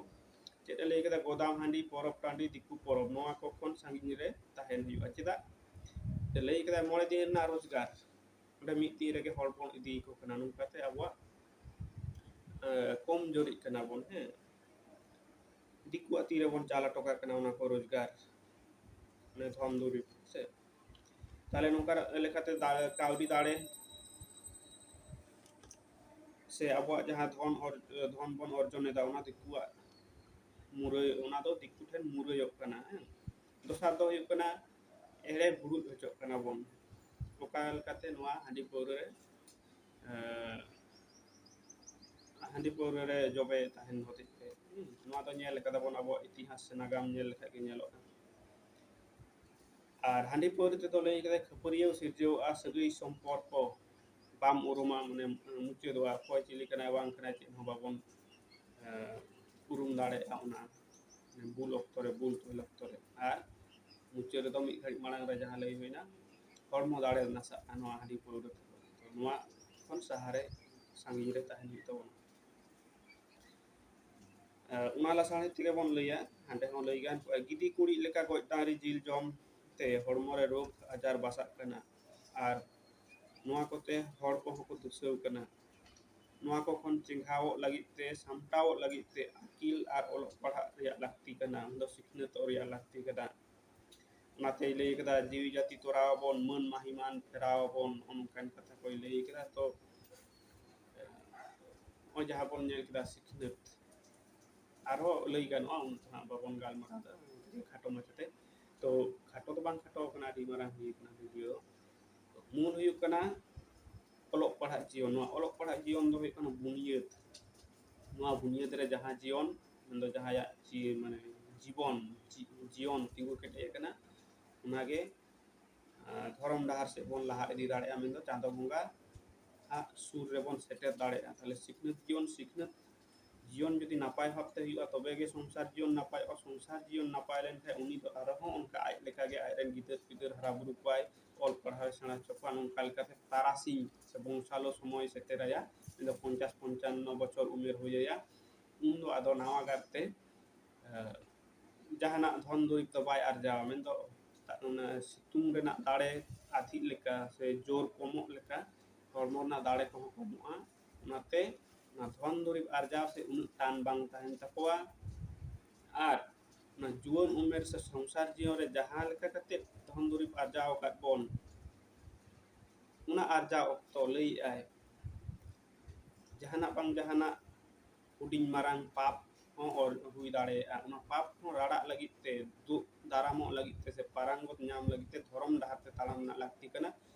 ᱪᱮᱫ ᱮ ᱞᱟᱹᱭ ᱠᱮᱫᱟ? ᱜᱚᱫᱟᱢ ᱦᱟᱺᱰᱤ, ᱯᱚᱨᱚᱵᱽ ᱴᱟᱺᱰᱤ, ᱫᱤᱠᱩ ᱯᱚᱨᱚᱵᱽ, ᱱᱚᱣᱟ ᱠᱚ ᱠᱷᱚᱱ ᱥᱟᱺᱜᱤᱧ ᱨᱮ ᱛᱟᱦᱮᱱ ᱦᱩᱭᱩᱜᱼᱟ᱾ ᱪᱮᱫᱟᱜ? ᱞᱟᱹᱭ ᱠᱮᱫᱟᱭ ᱢᱚᱬᱮ ᱫᱤᱱ ᱨᱮᱱᱟᱜ ᱨᱳᱡᱽᱜᱟᱨ, ᱚᱸᱰᱮ ᱢᱤᱫ ᱫᱤᱱ ᱨᱮᱜᱮ ᱦᱚᱲ ᱵᱚᱱ ᱤᱫᱤᱭᱟᱠᱚ ᱠᱟᱱᱟ, ᱱᱚᱝᱠᱟᱛᱮ ᱟᱵᱚᱣᱟᱜ ᱠᱚᱢ ᱡᱳᱨᱤᱜ ᱠᱟᱱᱟ ᱵᱚᱱ᱾ ᱦᱮᱸ, ᱫᱤᱠᱩᱣᱟᱜ ᱛᱤ ᱨᱮᱵᱚᱱ ᱪᱟᱞ ᱦᱚᱴᱚ ᱠᱟᱜ ᱠᱟᱱᱟ ᱚᱱᱟ ᱠᱚ ᱨᱳᱡᱽᱜᱟᱨ, ᱢᱟᱱᱮ ᱫᱷᱚᱱ ᱫᱩᱨᱤᱵᱽ ᱥᱮ᱾ ᱛᱟᱦᱚᱞᱮ ᱱᱚᱝᱠᱟ ᱞᱮᱠᱟᱛᱮ ᱫᱟ- ᱠᱟᱹᱣᱰᱤ ᱫᱟᱲᱮ ᱥᱮ ᱟᱵᱚᱣᱟᱜ ᱡᱟᱦᱟᱸ ᱫᱷᱚᱱ ᱚᱨ- ᱫᱷᱚᱱ ᱵᱚᱱ ᱚᱨᱡᱚᱱ ᱮᱫᱟ, ᱚᱱᱟ ᱫᱤᱠᱩᱣᱟᱜ ᱢᱩᱨᱟᱹᱭ, ᱚᱱᱟ ᱫᱚ ᱫᱤᱠᱩ ᱴᱷᱮᱱ ᱢᱩᱨᱟᱹᱭᱚᱜ ᱠᱟᱱᱟ᱾ ᱦᱮᱸ, ᱫᱚᱥᱟᱨ ᱫᱚ ᱦᱩᱭᱩᱜ ᱠᱟᱱᱟ ᱮᱲᱮ ᱵᱩᱲᱩᱡ ᱦᱚᱪᱚᱜ ᱠᱟᱱᱟ ᱵᱚᱱ᱾ ᱚᱠᱟ ᱞᱮᱠᱟᱛᱮ ᱱᱚᱣᱟ ᱦᱟᱺᱰᱤ ᱯᱟᱹᱣᱨᱟᱹ ᱨᱮ, ᱮᱸ, ᱦᱟᱺᱰᱤ ᱯᱟᱹᱣᱨᱟᱹ ᱨᱮ ᱡᱚᱵᱮ ᱛᱟᱦᱮᱱ ᱦᱚᱛᱮᱡ ᱛᱮ᱾ ᱦᱩᱸ, ᱱᱚᱣᱟ ᱫᱚ ᱧᱮᱞ ᱠᱟᱫᱟ ᱵᱚᱱ, ᱟᱵᱚᱣᱟᱜ ᱤᱛᱤᱦᱟᱥ ᱥᱮ ᱱᱟᱜᱟᱢ ᱧᱮᱞ ᱞᱮᱠᱷᱟᱡ ᱜᱮ ᱧᱮᱞᱚᱜᱼᱟ᱾ ᱟᱨ ᱦᱟᱺᱰᱤ ᱯᱟᱹᱣᱨᱟᱹ ᱛᱮᱫᱚ ᱞᱟᱹᱭ ᱠᱟᱫᱟᱭ ᱠᱷᱟᱹᱯᱟᱹᱨᱤᱭᱟᱹᱣ ᱥᱤᱨᱡᱟᱹᱣᱚᱜᱼᱟ, ᱥᱟᱹᱜᱟᱹᱭ ᱥᱚᱢᱯᱚᱨᱠᱚ ᱵᱟᱢ ᱩᱨᱩᱢᱟ, ᱢᱟᱱᱮ ᱢᱩᱪᱟᱹᱫᱚᱜᱼᱟ, ᱚᱠᱚᱭ ᱪᱤᱞᱤ ᱠᱟᱱᱟᱭ ᱵᱟᱝ ᱠᱟᱱᱟᱭ ᱪᱮᱫ ᱦᱚᱸ ᱵᱟᱵᱚᱱ, ᱮᱸ, ᱩᱨᱩᱢ ᱫᱟᱲᱮᱭᱟᱜᱼᱟ ᱚᱱᱟ ᱵᱩᱞ ᱚᱠᱛᱚ ᱨᱮ, ᱵᱩᱞ ᱛᱚᱞ ᱚᱠᱛᱚ ᱨᱮ᱾ ᱟᱨ ᱢᱩᱪᱟᱹᱫ ᱨᱮᱫᱚ ᱢᱤᱫ ᱜᱷᱟᱹᱲᱤᱡ ᱢᱟᱲᱟᱝ ᱨᱮ ᱡᱟᱦᱟᱸ ᱞᱟᱹᱭ ᱦᱩᱭᱱᱟ, ᱦᱚᱲᱢᱚ ᱫᱟᱲᱮ ᱱᱟᱥᱟᱜᱼᱟ ᱱᱚᱣᱟ ᱦᱟᱺᱰᱤ ᱯᱟᱹᱣᱨᱟᱹ ᱛᱮᱫᱚ᱾ ᱛᱚ ᱱᱚᱣᱟ ᱠᱷᱚᱱ ᱥᱟᱦᱟᱨᱮ, ᱥᱟᱺᱜᱤᱧ ᱨᱮ ᱛᱟᱦᱮᱱ ᱦᱩᱭᱩᱜ ᱛᱟᱵᱚᱱᱟ᱾ ᱮ, ᱚᱱᱟ ᱞᱟᱥᱟᱲᱦᱮᱫ ᱛᱮᱜᱮ ᱵᱚᱱ ᱞᱟᱹᱭᱟ, ᱦᱟᱸᱰᱮ ᱦᱚᱸ ᱞᱟᱹᱭ ᱜᱟᱱ ᱠᱚᱜᱼᱟ, ᱜᱤᱫᱤ ᱠᱩᱲᱤᱫ ᱞᱮᱠᱟ ᱜᱚᱡ ᱰᱟᱝᱨᱤ ᱡᱤᱞ ᱡᱚᱢ ᱛᱮ ᱦᱚᱲᱢᱚ ᱨᱮ ᱨᱳᱜᱽ ᱟᱡᱟᱨ ᱵᱟᱥᱟᱜ ᱠᱟᱱᱟ, ᱟᱨ ᱱᱚᱣᱟ ᱠᱚᱛᱮ ᱦᱚᱲ ᱠᱚᱦᱚᱸ ᱠᱚ ᱫᱩᱥᱟᱹᱣ ᱠᱟᱱᱟ᱾ ᱱᱚᱣᱟ ᱠᱚ ᱠᱷᱚᱱ ᱪᱮᱸᱜᱷᱟᱣᱚᱜ ᱞᱟᱹᱜᱤᱫ ᱛᱮ, ᱥᱟᱢᱴᱟᱣᱚᱜ ᱞᱟᱹᱜᱤᱫ ᱛᱮ ᱟᱹᱠᱤᱞ ᱟᱨ ᱚᱞᱚᱜ ᱯᱟᱲᱦᱟᱜ ᱨᱮᱭᱟᱜ ᱞᱟᱹᱠᱛᱤ ᱠᱟᱱᱟ, ᱩᱱ ᱫᱚ ᱥᱤᱠᱷᱱᱟᱹᱛᱚᱜ ᱨᱮᱭᱟᱜ ᱞᱟᱹᱠᱛᱤ ᱠᱟᱱᱟ᱾ ᱚᱱᱟᱛᱮᱭ ᱞᱟᱹᱭ ᱠᱟᱫᱟ, ᱡᱤᱣᱤ ᱡᱟᱹᱛᱤ ᱛᱚᱨᱟᱣ ᱟᱵᱚᱱ, ᱢᱟᱹᱱ ᱢᱟᱹᱦᱤᱢᱟᱱ ᱯᱷᱮᱨᱟᱣ ᱟᱵᱚᱱ, ᱱᱚᱜᱼᱚ ᱱᱚᱝᱠᱟᱱ ᱠᱟᱛᱷᱟ ᱠᱚᱭ ᱞᱟᱹᱭ ᱠᱟᱫᱟ᱾ ᱛᱚ ᱱᱚᱜᱼᱚᱭ ᱡᱟᱦᱟᱸ ᱵᱚᱱ ᱧᱮᱞ ᱠᱮᱫᱟ ᱥᱤᱠᱷᱱᱟᱹᱛ, ᱟᱨᱦᱚᱸ ᱞᱟᱹᱭ ᱜᱟᱱᱚᱜᱼᱟ, ᱩᱱ ᱫᱚ ᱦᱟᱸᱜ ᱵᱟᱵᱚᱱ ᱜᱟᱞᱢᱟᱨᱟᱣ ᱮᱫᱟ, ᱠᱷᱟᱴᱚ ᱢᱟᱪᱷᱟᱛᱮ᱾ ᱛᱚ ᱠᱷᱟᱴᱚ ᱫᱚ ᱵᱟᱝ ᱠᱷᱟᱴᱚ ᱠᱟᱱᱟ, ᱟᱹᱰᱤ ᱢᱟᱨᱟᱝ ᱦᱩᱭ ᱠᱟᱱᱟ ᱵᱷᱤᱰᱤᱭᱳ᱾ ᱢᱩᱞ ᱦᱩᱭᱩᱜ ᱠᱟᱱᱟ ᱚᱞᱚᱜ ᱯᱟᱲᱦᱟᱜ ᱡᱤᱭᱚᱱ᱾ ᱱᱚᱣᱟ ᱚᱞᱚᱜ ᱯᱟᱲᱦᱟᱜ ᱡᱤᱭᱚᱱ ᱫᱚ ᱦᱩᱭᱩᱜ ᱠᱟᱱᱟ ᱵᱩᱱᱤᱭᱟᱹᱫ᱾ ᱱᱚᱣᱟ ᱵᱩᱱᱤᱭᱟᱹᱫ ᱨᱮ ᱡᱟᱦᱟᱸ ᱡᱤᱭᱚᱱ, ᱢᱮᱱᱫᱚ ᱡᱟᱦᱟᱸᱭᱟᱜ ᱡᱤ-, ᱢᱟᱱᱮ ᱡᱤᱵᱚᱱ, ᱡᱤ-, ᱡᱤᱭᱚᱱ ᱛᱤᱸᱜᱩ ᱠᱮᱴᱮᱡ ᱟᱠᱟᱱᱟ, ᱚᱱᱟᱜᱮ, ᱟᱸ, ᱫᱷᱚᱨᱚᱢ ᱰᱟᱦᱟᱨ ᱥᱮᱫ ᱵᱚᱱ ᱞᱟᱦᱟ ᱤᱫᱤ ᱫᱟᱲᱮᱭᱟᱜᱼᱟ, ᱢᱮᱱᱫᱚ ᱪᱟᱸᱫᱚ ᱵᱚᱸᱜᱟ ᱟᱜ ᱥᱩᱨ ᱨᱮᱵᱚᱱ ᱥᱮᱴᱮᱨ ᱫᱟᱲᱮᱭᱟᱜᱼᱟ᱾ ᱛᱟᱦᱞᱮ ᱥᱤᱠᱷᱱᱟᱹᱛ ᱡᱤᱭᱚᱱ, ᱥᱤᱠᱷᱱᱟᱹᱛ ᱡᱤᱭᱚᱱ ᱡᱩᱫᱤ ᱱᱟᱯᱟᱭ ᱵᱷᱟᱵᱽᱛᱮ ᱦᱩᱭᱩᱜᱼᱟ, ᱛᱚᱵᱮ ᱜᱮ ᱥᱚᱝᱥᱟᱨ ᱡᱤᱭᱚᱱ ᱱᱟᱯᱟᱭᱚᱜᱼᱟ᱾ ᱥᱚᱝᱥᱟᱨ ᱡᱤᱭᱚᱱ ᱱᱟᱯᱟᱭ ᱞᱮᱱᱠᱷᱟᱱ ᱩᱱᱤ ᱫᱚ ᱟᱨᱦᱚᱸ ᱚᱱᱠᱟ ᱟᱡ ᱞᱮᱠᱟᱜᱮ ᱟᱡᱨᱮᱱ ᱜᱤᱫᱟᱹᱨ ᱯᱤᱫᱟᱹᱨ ᱦᱟᱨᱟ ᱵᱩᱨᱩ ᱠᱚᱣᱟᱭ, ᱚᱞ ᱯᱟᱲᱦᱟᱣ ᱥᱮᱬᱟ ᱦᱚᱪᱚ ᱠᱚᱣᱟ᱾ ᱱᱚᱝᱠᱟ ᱞᱮᱠᱟᱛᱮ ᱛᱟᱨᱟᱥᱤᱧ ᱥᱮ ᱵᱚᱝᱥᱟᱞᱚ ᱥᱚᱢᱚᱭ ᱥᱮᱴᱮᱨᱟᱭᱟ, ᱢᱮᱱᱫᱚ ᱯᱚᱧᱪᱟᱥ ᱯᱚᱧᱪᱟᱱᱱᱚ ᱵᱚᱪᱷᱚᱨ ᱩᱢᱮᱨ ᱦᱩᱭ ᱟᱭᱟ᱾ ᱩᱱᱫᱚ ᱟᱫᱚ ᱱᱟᱣᱟ ᱜᱟᱨᱛᱮ, ᱮ, ᱡᱟᱦᱟᱱᱟᱜ ᱫᱷᱚᱱ ᱫᱩᱨᱤᱵᱽ ᱫᱚ ᱵᱟᱭ ᱟᱨᱡᱟᱣᱟ, ᱢᱮᱱᱫᱚ ᱚᱱᱟ ᱥᱤᱛᱩᱝ ᱨᱮᱱᱟᱜ ᱫᱟᱲᱮ ᱟᱫᱷᱤᱜ ᱞᱮᱠᱟ ᱥᱮ ᱡᱳᱨ ᱠᱚᱢᱚᱜ ᱞᱮᱠᱟ ᱦᱚᱲᱢᱚ ᱨᱮᱱᱟᱜ ᱫᱟᱲᱮ ᱠᱚᱦᱚᱸ ᱠᱚᱢᱚᱜᱼᱟ᱾ ᱚᱱᱟᱛᱮ ᱚᱱᱟ ᱫᱷᱚᱱ ᱫᱩᱨᱤᱵᱽ ᱟᱨᱡᱟᱣ ᱥᱮ ᱩᱱᱟᱹᱜ ᱴᱟᱱ ᱵᱟᱝ ᱛᱟᱦᱮᱱ ᱛᱟᱠᱚᱣᱟ᱾ ᱟᱨ ᱚᱱᱟ ᱡᱩᱣᱟᱹᱱ ᱩᱢᱮᱨ ᱥᱮ ᱥᱚᱝᱥᱟᱨ ᱡᱤᱭᱚᱱ ᱨᱮ ᱡᱟᱦᱟᱸ ᱞᱮᱠᱟ ᱠᱟᱛᱮ ᱫᱷᱚᱱ ᱫᱩᱨᱤᱵᱽ ᱟᱨᱡᱟᱣ ᱟᱠᱟᱫ ᱵᱚᱱ, ᱚᱱᱟ ᱟᱨᱡᱟᱣ ᱚᱠᱛᱚ ᱞᱟᱹᱭᱮᱫᱼᱟᱭ, ᱡᱟᱦᱟᱱᱟᱜ ᱵᱟᱝ ᱡᱟᱦᱟᱱᱟᱜ ᱦᱩᱰᱤᱧ ᱢᱟᱨᱟᱝ ᱯᱟᱯ ᱦᱚᱸ ᱚᱨ-, ᱦᱩᱭ ᱫᱟᱲᱮᱭᱟᱜᱼᱟ᱾ ᱚᱱᱟ ᱯᱟᱯ ᱦᱚᱸ ᱨᱟᱲᱟᱜ ᱞᱟᱹᱜᱤᱫ ᱛᱮ, ᱫᱩᱜ ᱫᱟᱨᱟᱢᱚᱜ ᱞᱟᱹᱜᱤᱫ ᱛᱮ ᱥᱮ ᱯᱟᱨᱟᱝᱜᱚᱛ ᱧᱟᱢ ᱞᱟᱹᱜᱤᱫ ᱛᱮ ᱫᱷᱚᱨᱚᱢ ᱰᱟᱦᱟᱨ ᱛᱮ ᱛᱟᱲᱟᱢ ᱨᱮᱱᱟᱜ ᱞᱟᱹᱠᱛᱤ ᱠᱟᱱᱟ᱾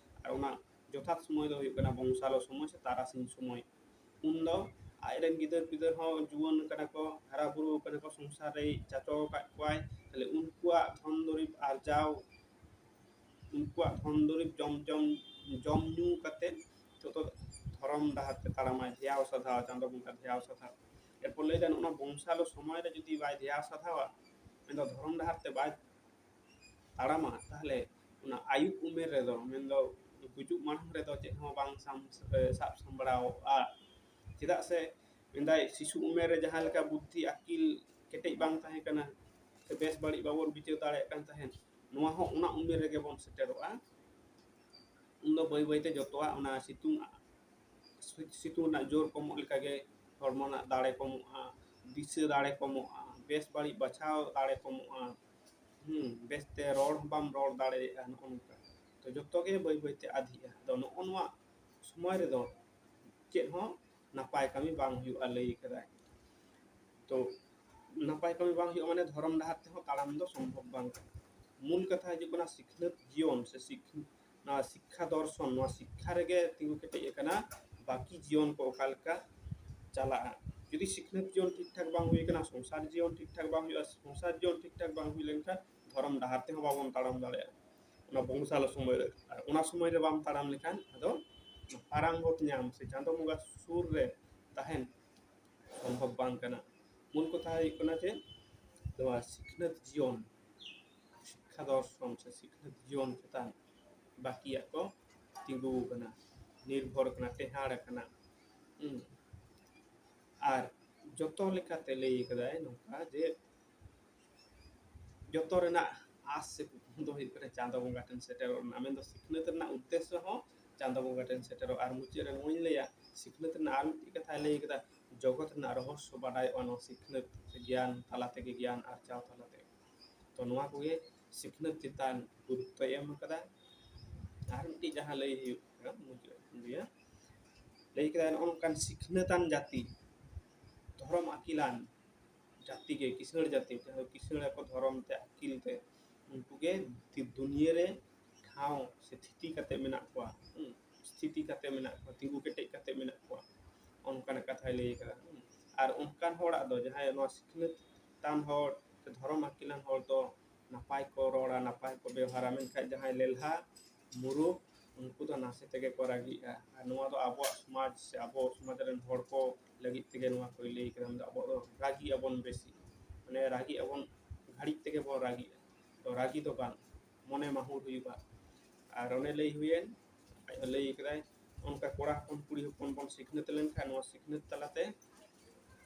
ᱟᱨ ᱚᱱᱟ ᱡᱚᱛᱷᱟᱛ ᱥᱚᱢᱚᱭ ᱫᱚ ᱦᱩᱭᱩᱜ ᱠᱟᱱᱟ ᱵᱚᱝᱥᱟᱞᱚ ᱥᱚᱢᱚᱭ ᱥᱮ ᱛᱟᱨᱟᱥᱤᱧ ᱥᱚᱢᱚᱭ᱾ ᱩᱱᱫᱚ ᱟᱡᱨᱮᱱ ᱜᱤᱫᱟᱹᱨ ᱯᱤᱫᱟᱹᱨ ᱦᱚᱸ ᱡᱩᱣᱟᱹᱱ ᱠᱟᱱᱟ ᱠᱚ, ᱦᱟᱨᱟ ᱵᱩᱨᱩ ᱠᱟᱱᱟ ᱠᱚ, ᱥᱚᱝᱥᱟᱨ ᱨᱮᱭ ᱪᱟᱪᱚ ᱟᱠᱟᱫ ᱠᱚᱣᱟᱭ, ᱛᱟᱦᱞᱮ ᱩᱱᱠᱩᱣᱟᱜ ᱫᱷᱚᱱ ᱫᱩᱨᱤᱵᱽ ᱟᱨᱡᱟᱣ, ᱩᱱᱠᱩᱣᱟᱜ ᱫᱷᱚᱱ ᱫᱩᱨᱤᱵᱽ ᱡᱚᱢ, ᱡᱚᱢ, ᱡᱚᱢ ᱧᱩ ᱠᱟᱛᱮ ᱡᱚᱛᱚ ᱫᱷᱚᱨᱚᱢ ᱰᱟᱦᱟᱨ ᱛᱮ ᱛᱟᱲᱟᱢᱟᱭ, ᱫᱷᱮᱭᱟᱣ ᱥᱟᱫᱷᱟᱣ, ᱪᱟᱸᱫᱚ ᱵᱚᱸᱜᱟ ᱫᱷᱮᱭᱟᱣ ᱥᱟᱫᱷᱟᱣ᱾ ᱮᱨᱯᱚᱨ ᱞᱟᱹᱭ ᱫᱟ, ᱱᱚᱜᱼᱚ ᱱᱚᱣᱟ ᱵᱚᱝᱥᱟᱞᱚ ᱥᱚᱢᱚᱭ ᱨᱮ ᱡᱩᱫᱤ ᱵᱟᱭ ᱫᱷᱮᱭᱟᱣ ᱥᱟᱫᱷᱟᱣᱟ, ᱢᱮᱱᱫᱚ ᱫᱷᱚᱨᱚᱢ ᱰᱟᱦᱟᱨ ᱛᱮ ᱵᱟᱭ ᱛᱟᱲᱟᱢᱟ, ᱛᱟᱦᱞᱮ ᱚᱱᱟ ᱟᱭᱩᱵ ᱩᱢᱮᱨ ᱨᱮᱫᱚ, ᱢᱮᱱᱫᱚ ᱜᱩᱡᱩᱜ ᱢᱟᱲᱟᱝ ᱨᱮᱫᱚ ᱪᱮᱫ ᱦᱚᱸ ᱵᱟᱝ ᱥᱟᱢ-, ᱥᱟᱵ ᱥᱟᱢᱵᱲᱟᱣᱚᱜᱼᱟ᱾ ᱪᱮᱫᱟᱜ ᱥᱮ ᱢᱮᱱᱫᱟᱭ, ᱥᱤᱥᱩ ᱩᱢᱮᱨ ᱨᱮ ᱡᱟᱦᱟᱸ ᱞᱮᱠᱟ ᱵᱩᱫᱽᱫᱷᱤ ᱟᱹᱠᱤᱞ ᱠᱮᱴᱮᱡ ᱵᱟᱝ ᱛᱟᱦᱮᱸ ᱠᱟᱱᱟ, ᱥᱮ ᱵᱮᱥ ᱵᱟᱹᱲᱤᱡ ᱵᱟᱵᱚᱱ ᱵᱤᱪᱟᱹᱨ ᱫᱟᱲᱮᱭᱟᱜ ᱠᱟᱱ ᱛᱟᱦᱮᱸᱫ, ᱱᱚᱣᱟ ᱦᱚᱸ ᱚᱱᱟ ᱩᱢᱮᱨ ᱨᱮᱜᱮ ᱵᱚᱱ ᱥᱮᱴᱮᱨᱚᱜᱼᱟ᱾ ᱩᱱᱫᱚ ᱵᱟᱹᱭ ᱵᱟᱹᱭᱛᱮ ᱡᱚᱛᱚᱣᱟᱜ ᱚᱱᱟ ᱥᱤᱛᱩᱝ, ᱥᱤᱛᱩᱝ ᱨᱮᱱᱟᱜ ᱡᱳᱨ ᱠᱚᱢᱚᱜ ᱞᱮᱠᱟᱜᱮ ᱦᱚᱲᱢᱚ ᱨᱮᱱᱟᱜ ᱫᱟᱲᱮ ᱠᱚᱢᱚᱜᱼᱟ, ᱫᱤᱥᱟᱹ ᱫᱟᱲᱮ ᱠᱚᱢᱚᱜᱼᱟ, ᱵᱮᱥ ᱵᱟᱹᱲᱤᱡ ᱵᱟᱪᱷᱟᱣ ᱫᱟᱲᱮ ᱠᱚᱢᱚᱜᱼᱟ᱾ ᱦᱩᱸ, ᱵᱮᱥᱛᱮ ᱨᱚᱲ ᱦᱚᱸ ᱵᱟᱢ ᱨᱚᱲ ᱫᱟᱲᱮᱭᱟᱜᱼᱟ, ᱱᱚᱜᱼᱚ ᱱᱚᱝᱠᱟ᱾ ᱛᱚ ᱡᱚᱛᱚ ᱜᱮ ᱵᱟᱹᱭ ᱵᱟᱹᱭᱛᱮ ᱟᱫᱷᱤᱜᱼᱟ᱾ ᱟᱫᱚ ᱱᱚᱜᱼᱚ ᱱᱚᱣᱟ ᱥᱚᱢᱚᱭ ᱨᱮᱫᱚ ᱪᱮᱫ ᱦᱚᱸ ᱱᱟᱯᱟᱭ ᱠᱟᱹᱢᱤ ᱵᱟᱝ ᱦᱩᱭᱩᱜᱼᱟ, ᱞᱟᱹᱭ ᱠᱟᱫᱟᱭ᱾ ᱛᱚ ᱱᱟᱯᱟᱭ ᱠᱟᱹᱢᱤ ᱵᱟᱝ ᱦᱩᱭᱩᱜᱼᱟ, ᱢᱟᱱᱮ ᱫᱷᱚᱨᱚᱢ ᱰᱟᱦᱟᱨ ᱛᱮᱦᱚᱸ ᱛᱟᱲᱟᱢ ᱫᱚ ᱥᱚᱢᱵᱷᱚᱵ ᱵᱟᱝ ᱠᱟᱱᱟ᱾ ᱢᱩᱞ ᱠᱟᱛᱷᱟ ᱦᱤᱡᱩᱜ ᱠᱟᱱᱟ ᱥᱤᱠᱷᱱᱟᱹᱛ ᱡᱤᱭᱚᱱ ᱥᱮ ᱥᱤᱠᱷ-, ᱱᱚᱣᱟ ᱥᱤᱠᱠᱷᱟ ᱫᱚᱨᱥᱚᱱ, ᱱᱚᱣᱟ ᱥᱤᱠᱠᱷᱟ ᱨᱮᱜᱮ ᱛᱤᱸᱜᱩ ᱠᱮᱴᱮᱡ ᱟᱠᱟᱱᱟ ᱵᱟᱹᱠᱤ ᱡᱤᱭᱚᱱ ᱠᱚ ᱚᱠᱟ ᱞᱮᱠᱟ ᱪᱟᱞᱟᱜᱼᱟ᱾ ᱡᱩᱫᱤ ᱥᱤᱠᱷᱱᱟᱹᱛ ᱡᱤᱭᱚᱱ ᱴᱷᱤᱠ ᱴᱷᱟᱠ ᱵᱟᱝ ᱦᱩᱭ ᱟᱠᱟᱱᱟ, ᱥᱚᱝᱥᱟᱨ ᱡᱤᱭᱚᱱ ᱴᱷᱤᱠ ᱴᱷᱟᱠ ᱵᱟᱝ ᱦᱩᱭᱩᱜᱼᱟ, ᱥᱚᱝᱥᱟᱨ ᱡᱤᱭᱚᱱ ᱴᱷᱤᱠ ᱴᱷᱟᱠ ᱵᱟᱝ ᱦᱩᱭ ᱞᱮᱱᱠᱷᱟᱱ ᱫᱷᱚᱨᱚᱢ ᱰᱟᱦᱟᱨ ᱛᱮᱦᱚᱸ ᱵᱟᱵᱚᱱ ᱛᱟᱲᱟᱢ ᱫᱟᱲᱮᱭᱟᱜᱼᱟ ᱚᱱᱟ ᱵᱚᱝᱥᱟᱞᱚ ᱥᱚᱢᱚᱭ ᱨᱮ᱾ ᱟᱨ ᱚᱱᱟ ᱥᱚᱢᱚᱭ ᱨᱮ ᱵᱟᱢ ᱛᱟᱲᱟᱢ ᱞᱮᱠᱷᱟᱱ ᱟᱫᱚ ᱯᱟᱨᱟᱝᱜᱚᱛ ᱧᱟᱢ ᱥᱮ ᱪᱟᱸᱫᱚ ᱵᱚᱸᱜᱟ ᱥᱩᱨ ᱨᱮ ᱛᱟᱦᱮᱱ ᱥᱚᱢᱵᱷᱚᱵ ᱵᱟᱝ ᱠᱟᱱᱟ᱾ ᱢᱩᱞ ᱠᱟᱛᱷᱟ ᱦᱩᱭᱩᱜ ᱠᱟᱱᱟ ᱡᱮ ᱱᱚᱣᱟ ᱥᱤᱠᱷᱱᱟᱹᱛ ᱡᱤᱭᱚᱱ, ᱥᱤᱠᱠᱷᱟ ᱫᱚᱨᱥᱚᱱ ᱥᱮ ᱥᱤᱠᱷᱱᱟᱹᱛ ᱡᱤᱭᱚᱱ ᱪᱮᱛᱟᱱ ᱵᱟᱹᱠᱤᱭᱟᱜ ᱠᱚ ᱛᱤᱸᱜᱩ ᱟᱠᱟᱱᱟ, ᱱᱤᱨᱵᱷᱚᱨ ᱟᱠᱟᱱᱟ, ᱴᱮᱦᱟᱸᱰ ᱟᱠᱟᱱᱟ᱾ ᱦᱩᱸ᱾ ᱟᱨ ᱡᱚᱛᱚ ᱞᱮᱠᱟᱛᱮ ᱞᱟᱹᱭ ᱠᱟᱫᱟᱭ ᱱᱚᱝᱠᱟ ᱡᱮ ᱡᱚᱛᱚ ᱨᱮᱱᱟᱜ ᱟᱥ ᱥᱮ ᱠᱩᱠᱢᱩ ᱫᱚ ᱦᱩᱭᱩᱜ ᱠᱟᱱᱟ ᱪᱟᱸᱫᱚ ᱵᱚᱸᱜᱟ ᱴᱷᱮᱱ ᱥᱮᱴᱮᱨᱚᱜ ᱨᱮᱱᱟᱜ᱾ ᱢᱮᱱᱫᱚ ᱥᱤᱠᱷᱱᱟᱹᱛ ᱨᱮᱱᱟᱜ ᱩᱫᱽᱫᱮᱥᱥᱚ ᱦᱚᱸ ᱪᱟᱸᱫᱚ ᱵᱚᱸᱜᱟ ᱴᱷᱮᱱ ᱥᱮᱴᱮᱨᱚᱜ᱾ ᱟᱨ ᱢᱩᱪᱟᱹᱫ ᱨᱮ ᱱᱚᱣᱟᱧ ᱞᱟᱹᱭᱟ, ᱥᱤᱠᱷᱱᱟᱹᱛ ᱨᱮᱱᱟᱜ ᱟᱨ ᱢᱤᱫᱴᱤᱡ ᱠᱟᱛᱷᱟᱭ ᱞᱟᱹᱭ ᱠᱮᱫᱟ, ᱡᱚᱜᱚᱛ ᱨᱮᱱᱟᱜ ᱨᱚᱦᱚᱥᱥᱚ ᱵᱟᱰᱟᱭᱚᱜᱼᱟ ᱱᱚᱣᱟ ᱥᱤᱠᱷᱱᱟᱹᱛ ᱥᱮ ᱜᱮᱭᱟᱱ ᱛᱟᱞᱟ ᱛᱮᱜᱮ, ᱜᱮᱭᱟᱱ ᱟᱨᱡᱟᱣ ᱛᱟᱞᱟ ᱛᱮᱜᱮ᱾ ᱛᱚ ᱱᱚᱣᱟ ᱠᱚᱜᱮ ᱥᱤᱠᱷᱱᱟᱹᱛ ᱪᱮᱛᱟᱱ ᱜᱩᱨᱩᱛᱛᱚᱭ ᱮᱢ ᱠᱟᱫᱟ᱾ ᱟᱨ ᱢᱤᱫᱴᱤᱡ ᱡᱟᱦᱟᱸ ᱞᱟᱹᱭ ᱦᱩᱭᱩᱜ ᱠᱟᱱᱟ, ᱢᱩᱪᱟᱹᱫ ᱤᱧ ᱞᱟᱹᱭᱟ, ᱞᱟᱹᱭ ᱠᱮᱫᱟᱭ ᱱᱚᱜᱼᱚ ᱱᱚᱝᱠᱟᱱ ᱥᱤᱠᱷᱱᱟᱹᱛᱟᱱ ᱡᱟᱹᱛᱤ, ᱫᱷᱚᱨᱚᱢ ᱟᱹᱠᱤᱞᱟᱱ ᱡᱟᱹᱛᱤ ᱜᱮ, ᱠᱤᱥᱟᱹᱬ ᱡᱟᱹᱛᱤ, ᱡᱟᱦᱟᱸ ᱫᱚ ᱠᱤᱥᱟᱹᱬ ᱟᱠᱚ ᱫᱷᱚᱨᱚᱢ ᱛᱮ, ᱟᱹᱠᱤᱞ ᱛᱮ, ᱩᱱᱠᱩ ᱜᱮ ᱫᱩᱱᱤᱭᱟᱹ ᱨᱮ ᱴᱷᱟᱶ ᱥᱮ ᱛᱷᱤᱛᱤ ᱠᱟᱛᱮ ᱢᱮᱱᱟᱜ ᱠᱚᱣᱟ, ᱦᱩᱸ, ᱥᱛᱷᱤᱛᱤ ᱠᱟᱛᱮ ᱢᱮᱱᱟᱜ ᱠᱚᱣᱟ, ᱛᱤᱸᱜᱩ ᱠᱮᱴᱮᱡ ᱠᱟᱛᱮ ᱢᱮᱱᱟᱜ ᱠᱚᱣᱟ, ᱚᱱᱠᱟᱱᱟᱜ ᱠᱟᱛᱷᱟᱭ ᱞᱟᱹᱭ ᱠᱟᱫᱟ᱾ ᱦᱩᱸ᱾ ᱟᱨ ᱚᱱᱠᱟᱱ ᱦᱚᱲᱟᱜ ᱫᱚ, ᱡᱟᱦᱟᱸᱭ ᱱᱚᱣᱟ ᱥᱤᱠᱷᱱᱟᱹᱛ ᱛᱟᱱ ᱦᱚᱲ ᱥᱮ ᱫᱷᱚᱨᱚᱢ ᱟᱹᱠᱤᱞᱟᱱ ᱦᱚᱲ ᱫᱚ ᱱᱟᱯᱟᱭ ᱠᱚ ᱨᱚᱲᱟ, ᱱᱟᱯᱟᱭ ᱠᱚ ᱵᱮᱣᱦᱟᱨᱟ, ᱢᱮᱱᱠᱷᱟᱱ ᱡᱟᱦᱟᱸᱭ ᱞᱮᱞᱦᱟ ᱢᱩᱨᱩᱠ, ᱩᱱᱠᱩ ᱫᱚ ᱱᱟᱥᱮ ᱛᱮᱜᱮ ᱠᱚ ᱨᱟᱹᱜᱤᱜᱼᱟ᱾ ᱟᱨ ᱱᱚᱣᱟ ᱫᱚ ᱟᱵᱚᱣᱟᱜ ᱥᱚᱢᱟᱡᱽ ᱥᱮ ᱟᱵᱚ ᱥᱚᱢᱟᱡᱽ ᱨᱮᱱ ᱦᱚᱲ ᱠᱚ ᱞᱟᱹᱜᱤᱫ ᱛᱮᱜᱮ ᱱᱚᱣᱟ ᱠᱚᱭ ᱞᱟᱹᱭ ᱠᱟᱫᱟ᱾ ᱢᱮᱱᱫᱚ ᱟᱵᱚ ᱫᱚ ᱨᱟᱹᱜᱤ ᱟᱵᱚᱱ ᱵᱮᱥᱤ, ᱢᱟᱱᱮ ᱨᱟᱹᱜᱤ ᱟᱵᱚᱱ, ᱜᱷᱟᱹᱲᱤᱡ ᱛᱮᱜᱮ ᱵᱚᱱ ᱨᱟᱹᱜᱤᱜᱼᱟ᱾ ᱛᱚ ᱨᱟᱹᱜᱤ ᱫᱚ ᱵᱟᱝ, ᱢᱚᱱᱮ ᱢᱟᱦᱩᱨ ᱦᱩᱭᱩᱜᱼᱟ᱾ ᱟᱨ ᱚᱱᱮ ᱞᱟᱹᱭ ᱦᱩᱭᱮᱱ, ᱟᱡ ᱦᱚᱸ ᱞᱟᱹᱭ ᱠᱟᱫᱟᱭ, ᱚᱱᱠᱟ ᱠᱚᱲᱟ ᱦᱚᱯᱚᱱ ᱠᱩᱲᱤ ᱦᱚᱯᱚᱱ ᱵᱚᱱ ᱥᱤᱠᱷᱱᱟᱹᱛ ᱞᱮᱱᱠᱷᱟᱱ ᱱᱚᱣᱟ ᱥᱤᱠᱷᱱᱟᱹᱛ ᱛᱟᱞᱟᱛᱮ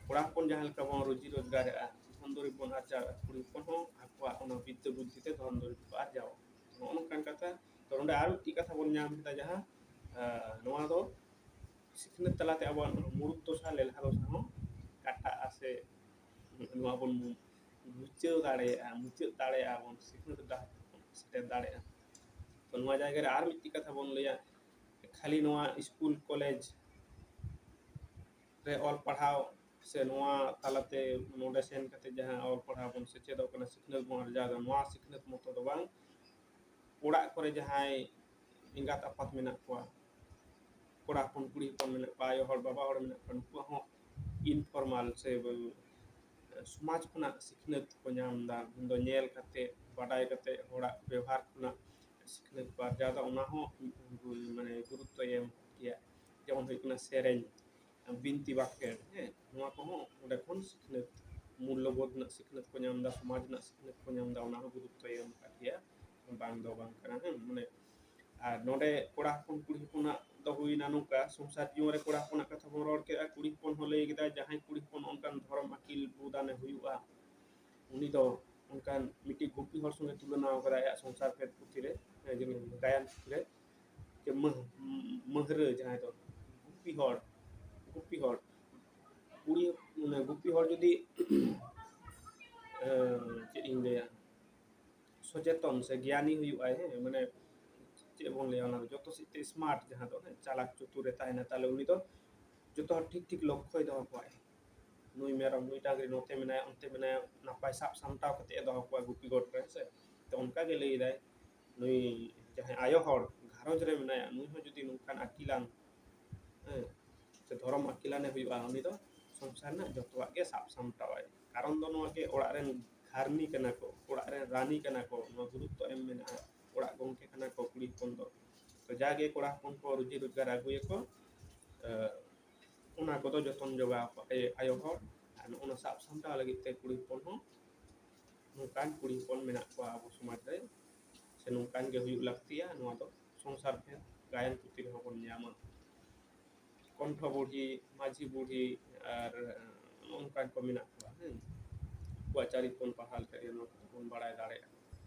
ᱠᱚᱲᱟ ᱦᱚᱯᱚᱱ ᱡᱟᱦᱟᱸ ᱞᱮᱠᱟ ᱵᱚᱱ ᱨᱩᱡᱤ ᱨᱳᱡᱽᱜᱟᱨᱮᱜᱼᱟ, ᱫᱷᱚᱱ ᱫᱩᱨᱤᱵ ᱵᱚᱱ ᱟᱨᱡᱟᱣᱮᱜᱼᱟ, ᱠᱩᱲᱤ ᱦᱚᱯᱚᱱ ᱦᱚᱸ ᱟᱠᱚᱣᱟᱜ ᱚᱱᱟ ᱵᱤᱫᱽᱫᱟᱹ ᱵᱩᱫᱽᱫᱷᱤ ᱛᱮ ᱫᱷᱚᱱ ᱫᱩᱨᱤᱵ ᱠᱚ ᱟᱨᱡᱟᱣᱟ᱾ ᱱᱚᱜᱼᱚ ᱱᱚᱝᱠᱟᱱ ᱠᱟᱛᱷᱟ᱾ ᱛᱚ ᱱᱚᱰᱮ ᱟᱨ ᱢᱤᱫᱴᱤᱡ ᱠᱟᱛᱷᱟ ᱵᱚᱱ ᱧᱟᱢ ᱠᱮᱫᱟ, ᱡᱟᱦᱟᱸ, ᱟᱸ, ᱱᱚᱣᱟ ᱫᱚ ᱥᱤᱠᱷᱱᱟᱹᱛ ᱛᱟᱞᱟᱛᱮ ᱟᱵᱚᱣᱟᱜ ᱱᱚᱣᱟ ᱢᱩᱲᱩᱫ ᱫᱚᱥᱟ, ᱞᱮᱞᱦᱟ ᱫᱚᱥᱟ ᱦᱚᱸ ᱠᱟᱴᱟᱜᱼᱟ ᱥᱮ ᱱᱚᱣᱟ ᱵᱚᱱ ᱢᱩᱪᱟᱹᱫ ᱫᱟᱲᱮᱭᱟᱜᱼᱟ, ᱢᱩᱪᱟᱹᱫ ᱫᱟᱲᱮᱭᱟᱜᱼᱟ ᱵᱚᱱ, ᱥᱤᱠᱷᱱᱟᱹᱛ ᱰᱟᱦᱟᱨ ᱛᱮᱵᱚᱱ ᱥᱮᱴᱮᱨ ᱫᱟᱲᱮᱭᱟᱜᱼᱟ᱾ ᱛᱚ ᱱᱚᱣᱟ ᱡᱟᱭᱜᱟ ᱨᱮ ᱟᱨ ᱢᱤᱫᱴᱤᱡ ᱠᱟᱛᱷᱟ ᱵᱚᱱ ᱞᱟᱹᱭᱟ, ᱠᱷᱟᱹᱞᱤ ᱱᱚᱣᱟ ᱥᱠᱩᱞ ᱠᱚᱞᱮᱡᱽ ᱨᱮ ᱚᱞ ᱯᱟᱲᱦᱟᱣ ᱥᱮ ᱱᱚᱣᱟ ᱛᱟᱞᱟᱛᱮ ᱱᱚᱰᱮ ᱥᱮᱱ ᱠᱟᱛᱮ ᱡᱟᱦᱟᱸ ᱚᱞ ᱯᱟᱲᱦᱟᱣ ᱵᱚᱱ ᱥᱮᱪᱮᱫᱚᱜ ᱠᱟᱱᱟ, ᱥᱤᱠᱷᱱᱟᱹᱛ ᱵᱚᱱ ᱟᱨᱡᱟᱣ ᱮᱫᱟ, ᱱᱚᱣᱟ ᱥᱤᱠᱷᱱᱟᱹᱛ ᱢᱚᱛᱚ ᱫᱚ ᱵᱟᱝ, ᱚᱲᱟᱜ ᱠᱚᱨᱮ ᱡᱟᱦᱟᱸᱭ ᱮᱸᱜᱟᱛ ᱟᱯᱟᱛ ᱢᱮᱱᱟᱜ ᱠᱚᱣᱟ, ᱠᱚᱲᱟ ᱦᱚᱯᱚᱱ ᱠᱩᱲᱤ ᱦᱚᱯᱚᱱ ᱢᱮᱱᱟᱜ ᱠᱚᱣᱟ, ᱟᱭᱳ ᱦᱚᱲ ᱵᱟᱵᱟ ᱦᱚᱲ ᱢᱮᱱᱟᱜ ᱠᱚᱣᱟ, ᱱᱩᱠᱩᱣᱟᱜ ᱦᱚᱸ informal ᱥᱮ ᱥᱚᱢᱟᱡᱽ ᱠᱷᱚᱱᱟᱜ ᱥᱤᱠᱷᱱᱟᱹᱛ ᱠᱚ ᱧᱟᱢ ᱮᱫᱟ᱾ ᱢᱮᱱᱫᱚ ᱧᱮᱞ ᱠᱟᱛᱮ, ᱵᱟᱰᱟᱭ ᱠᱟᱛᱮ, ᱦᱚᱲᱟᱜ ᱵᱮᱣᱦᱟᱨ ᱠᱷᱚᱱᱟᱜ ᱥᱤᱠᱷᱱᱟᱹᱛ ᱠᱚ ᱟᱨᱡᱟᱣ ᱮᱫᱟ, ᱚᱱᱟ ᱦᱚᱸ ᱢᱟᱱᱮ ᱜᱩᱨᱩᱛᱛᱚᱭ ᱮᱢ ᱜᱮᱭᱟ᱾ ᱡᱮᱢᱚᱱ ᱦᱩᱭᱩᱜ ᱠᱟᱱᱟ ᱥᱮᱨᱮᱧ, ᱵᱤᱱᱛᱤ ᱵᱟᱠᱷᱮᱲ, ᱦᱮᱸ, ᱱᱚᱣᱟ ᱠᱚᱦᱚᱸ ᱚᱸᱰᱮ ᱠᱷᱚᱱ ᱥᱤᱠᱷᱱᱟᱹᱛ, ᱢᱩᱞᱞᱚᱵᱳᱫᱷ ᱨᱮᱱᱟᱜ ᱥᱤᱠᱷᱱᱟᱹᱛ ᱠᱚ ᱧᱟᱢ ᱮᱫᱟ, ᱥᱚᱢᱟᱡᱽ ᱨᱮᱱᱟᱜ ᱥᱤᱠᱷᱱᱟᱹᱛ ᱠᱚ ᱧᱟᱢ ᱮᱫᱟ, ᱚᱱᱟ ᱦᱚᱸ ᱜᱩᱨᱩᱛᱛᱚᱭ ᱮᱢ ᱟᱠᱟᱫ ᱜᱮᱭᱟ, ᱵᱟᱝ ᱫᱚ ᱵᱟᱝ ᱠᱟᱱᱟ᱾ ᱦᱮᱸ, ᱢᱟᱱᱮ ᱟᱨ ᱱᱚᱰᱮ ᱠᱚᱲᱟ ᱦᱚᱯᱚᱱ ᱠᱩᱲᱤ ᱦᱚᱯᱚᱱᱟᱜ ᱫᱚ ᱦᱩᱭᱱᱟ ᱱᱚᱝᱠᱟ, ᱥᱚᱝᱥᱟᱨ ᱡᱤᱭᱚᱱ ᱨᱮ ᱠᱚᱲᱟ ᱦᱚᱯᱚᱱᱟᱜ ᱠᱟᱛᱷᱟ ᱵᱚᱱ ᱨᱚᱲ ᱠᱮᱫᱟ, ᱠᱩᱲᱤ ᱦᱚᱯᱚᱱ ᱦᱚᱸ ᱞᱟᱹᱭ ᱠᱮᱫᱟ, ᱡᱟᱦᱟᱸᱭ ᱠᱩᱲᱤ ᱦᱚᱯᱚᱱ ᱚᱱᱠᱟᱱ ᱫᱷᱚᱨᱚᱢ ᱟᱹᱠᱤᱞ ᱵᱩᱫᱟᱱᱮ ᱦᱩᱭᱩᱜᱼᱟ, ᱩᱱᱤ ᱫᱚ ᱚᱱᱠᱟᱱ ᱢᱤᱫᱴᱤᱡ ᱜᱩᱯᱤ ᱦᱚᱲ ᱥᱚᱸᱜᱮ ᱛᱩᱞᱚᱱᱟ ᱟᱠᱟᱫᱟ ᱟᱭᱟᱜ ᱥᱚᱝᱥᱟᱨ ᱯᱷᱮᱫ ᱯᱩᱛᱷᱤ ᱨᱮ, ᱦᱮᱸ, ᱡᱮᱢᱚᱱ ᱜᱟᱭᱟᱱ ᱯᱩᱛᱷᱤ ᱨᱮ, ᱡᱮ ᱢᱟᱹᱦ-, ᱢᱟᱹᱦᱨᱟᱹ ᱡᱟᱦᱟᱸᱭ ᱫᱚ ᱜᱩᱯᱤ ᱦᱚᱲ, ᱜᱩᱯᱤ ᱦᱚᱲ, ᱠᱩᱲᱤ, ᱢᱟᱱᱮ ᱜᱩᱯᱤ ᱦᱚᱲ ᱡᱩᱫᱤ, ᱮᱸ, ᱪᱮᱫ ᱤᱧ ᱞᱟᱹᱭᱟ, ᱥᱚᱪᱮᱛᱚᱱ ᱥᱮ ᱜᱮᱭᱟᱱᱤ ᱦᱩᱭᱩᱜᱼᱟᱭ, ᱦᱮᱸ, ᱢᱟᱱᱮ ᱪᱮᱫ ᱵᱚᱱ ᱞᱟᱹᱭᱟ, ᱚᱱᱟ ᱡᱚᱛᱚ ᱥᱮᱫ ᱛᱮ smart, ᱡᱟᱦᱟᱸ ᱫᱚ, ᱦᱮᱸ, ᱪᱟᱞᱟᱠ ᱪᱚᱛᱩᱨ ᱨᱮ ᱛᱟᱦᱮᱱᱟ, ᱛᱟᱦᱞᱮ ᱩᱱᱤ ᱫᱚ ᱡᱚᱛᱚ ᱦᱚᱲ ᱴᱷᱤᱠ ᱴᱷᱤᱠ ᱞᱚᱠᱠᱷᱚᱭ ᱫᱚᱦᱚ ᱠᱚᱣᱟᱭ᱾ ᱱᱩᱭ ᱢᱮᱨᱚᱢ, ᱱᱩᱭ ᱰᱟᱝᱨᱤ ᱱᱚᱛᱮ ᱢᱮᱱᱟᱭᱟ, ᱚᱱᱛᱮ ᱢᱮᱱᱟᱭᱟ, ᱱᱟᱯᱟᱭ ᱥᱟᱵ ᱥᱟᱢᱴᱟᱣ ᱠᱟᱛᱮ ᱮ ᱫᱚᱦᱚ ᱠᱚᱣᱟ ᱜᱩᱯᱤ ᱜᱚᱴ ᱨᱮ, ᱦᱮᱸ ᱥᱮ᱾ ᱛᱚ ᱚᱱᱠᱟ ᱜᱮ ᱞᱟᱹᱭ ᱫᱟᱭ, ᱱᱩᱭ ᱡᱟᱦᱟᱸᱭ ᱟᱭᱳ ᱦᱚᱲ ᱜᱷᱟᱨᱚᱸᱡᱽ ᱨᱮ ᱢᱮᱱᱟᱭᱟ, ᱱᱩᱭ ᱦᱚᱸ ᱡᱩᱫᱤ ᱱᱚᱝᱠᱟᱱ ᱟᱹᱠᱤᱞᱟᱱ, ᱦᱮᱸ, ᱥᱮ ᱫᱷᱚᱨᱚᱢ ᱟᱹᱠᱤᱞᱟᱱᱮ ᱦᱩᱭᱩᱜᱼᱟ, ᱩᱱᱤ ᱫᱚ ᱥᱚᱝᱥᱟᱨ ᱨᱮᱱᱟᱜ ᱡᱚᱛᱚᱣᱟᱜ ᱜᱮ ᱥᱟᱵ ᱥᱟᱢᱴᱟᱣᱟᱭ᱾ ᱠᱟᱨᱚᱱ ᱫᱚ ᱱᱚᱣᱟ ᱜᱮ, ᱚᱲᱟᱜ ᱨᱮᱱ ᱜᱷᱟᱨᱱᱤ ᱠᱟᱱᱟ ᱠᱚ, ᱚᱲᱟᱜ ᱨᱮᱱ ᱨᱟᱱᱤ ᱠᱟᱱᱟ ᱠᱚ, ᱱᱚᱣᱟ ᱜᱩᱨᱩᱛᱛᱚ ᱮᱢ ᱢᱮᱱᱟᱜᱼᱟ, ᱚᱲᱟᱜ ᱜᱚᱢᱠᱮ ᱠᱟᱱᱟ ᱠᱚ ᱠᱩᱲᱤ ᱦᱚᱯᱚᱱ ᱫᱚ᱾ ᱛᱚ ᱡᱟᱜᱮ ᱠᱚᱲᱟ ᱦᱚᱯᱚᱱ ᱠᱚ ᱨᱩᱡᱤ ᱨᱳᱡᱽᱜᱟᱨ ᱟᱹᱜᱩᱭᱟᱠᱚ, ᱮ, ᱚᱱᱟ ᱠᱚᱫᱚ ᱡᱚᱛᱚᱱ ᱡᱚᱜᱟᱣ ᱟᱠᱚ ᱟᱭᱳ, ᱟᱭᱳ ᱦᱚᱲ᱾ ᱟᱨ ᱱᱚᱜᱼᱚ ᱱᱟ ᱥᱟᱵ ᱥᱟᱢᱴᱟᱣ ᱞᱟᱹᱜᱤᱫ ᱛᱮ ᱠᱩᱲᱤ ᱦᱚᱯᱚᱱ ᱦᱚᱸ ᱱᱚᱝᱠᱟᱱ ᱠᱩᱲᱤ ᱦᱚᱯᱚᱱ ᱢᱮᱱᱟᱜ ᱠᱚᱣᱟ ᱟᱵᱚ ᱥᱚᱢᱟᱡᱽ ᱨᱮ, ᱥᱮ ᱱᱚᱝᱠᱟᱱ ᱜᱮ ᱦᱩᱭᱩᱜ ᱞᱟᱹᱠᱛᱤᱭᱟ᱾ ᱱᱚᱣᱟ ᱫᱚ ᱥᱚᱝᱥᱟᱨ ᱯᱷᱮᱫ ᱜᱟᱭᱟᱱ ᱯᱩᱛᱷᱤ ᱨᱮᱦᱚᱸ ᱵᱚᱱ ᱧᱟᱢᱟ᱾ ᱠᱚᱱᱴᱷᱚ ᱵᱩᱲᱦᱤ, ᱢᱟᱹᱡᱷᱤ ᱵᱩᱲᱦᱤ ᱟᱨ ᱱᱚᱜᱼᱚ ᱱᱚᱝᱠᱟᱱ ᱠᱚ ᱢᱮᱱᱟᱜ ᱠᱚᱣᱟ, ᱦᱮᱸ᱾ ᱩᱱᱠᱩᱣᱟᱜ ᱪᱟᱹᱨᱤᱛ ᱵᱚᱱ ᱯᱟᱲᱦᱟᱣ ᱞᱮᱠᱷᱟᱱ ᱜᱮ ᱱᱚᱣᱟ ᱠᱚᱫᱚ ᱵᱚᱱ ᱵᱟᱲᱟᱭ ᱫᱟᱲᱮᱭᱟᱜᱼᱟ᱾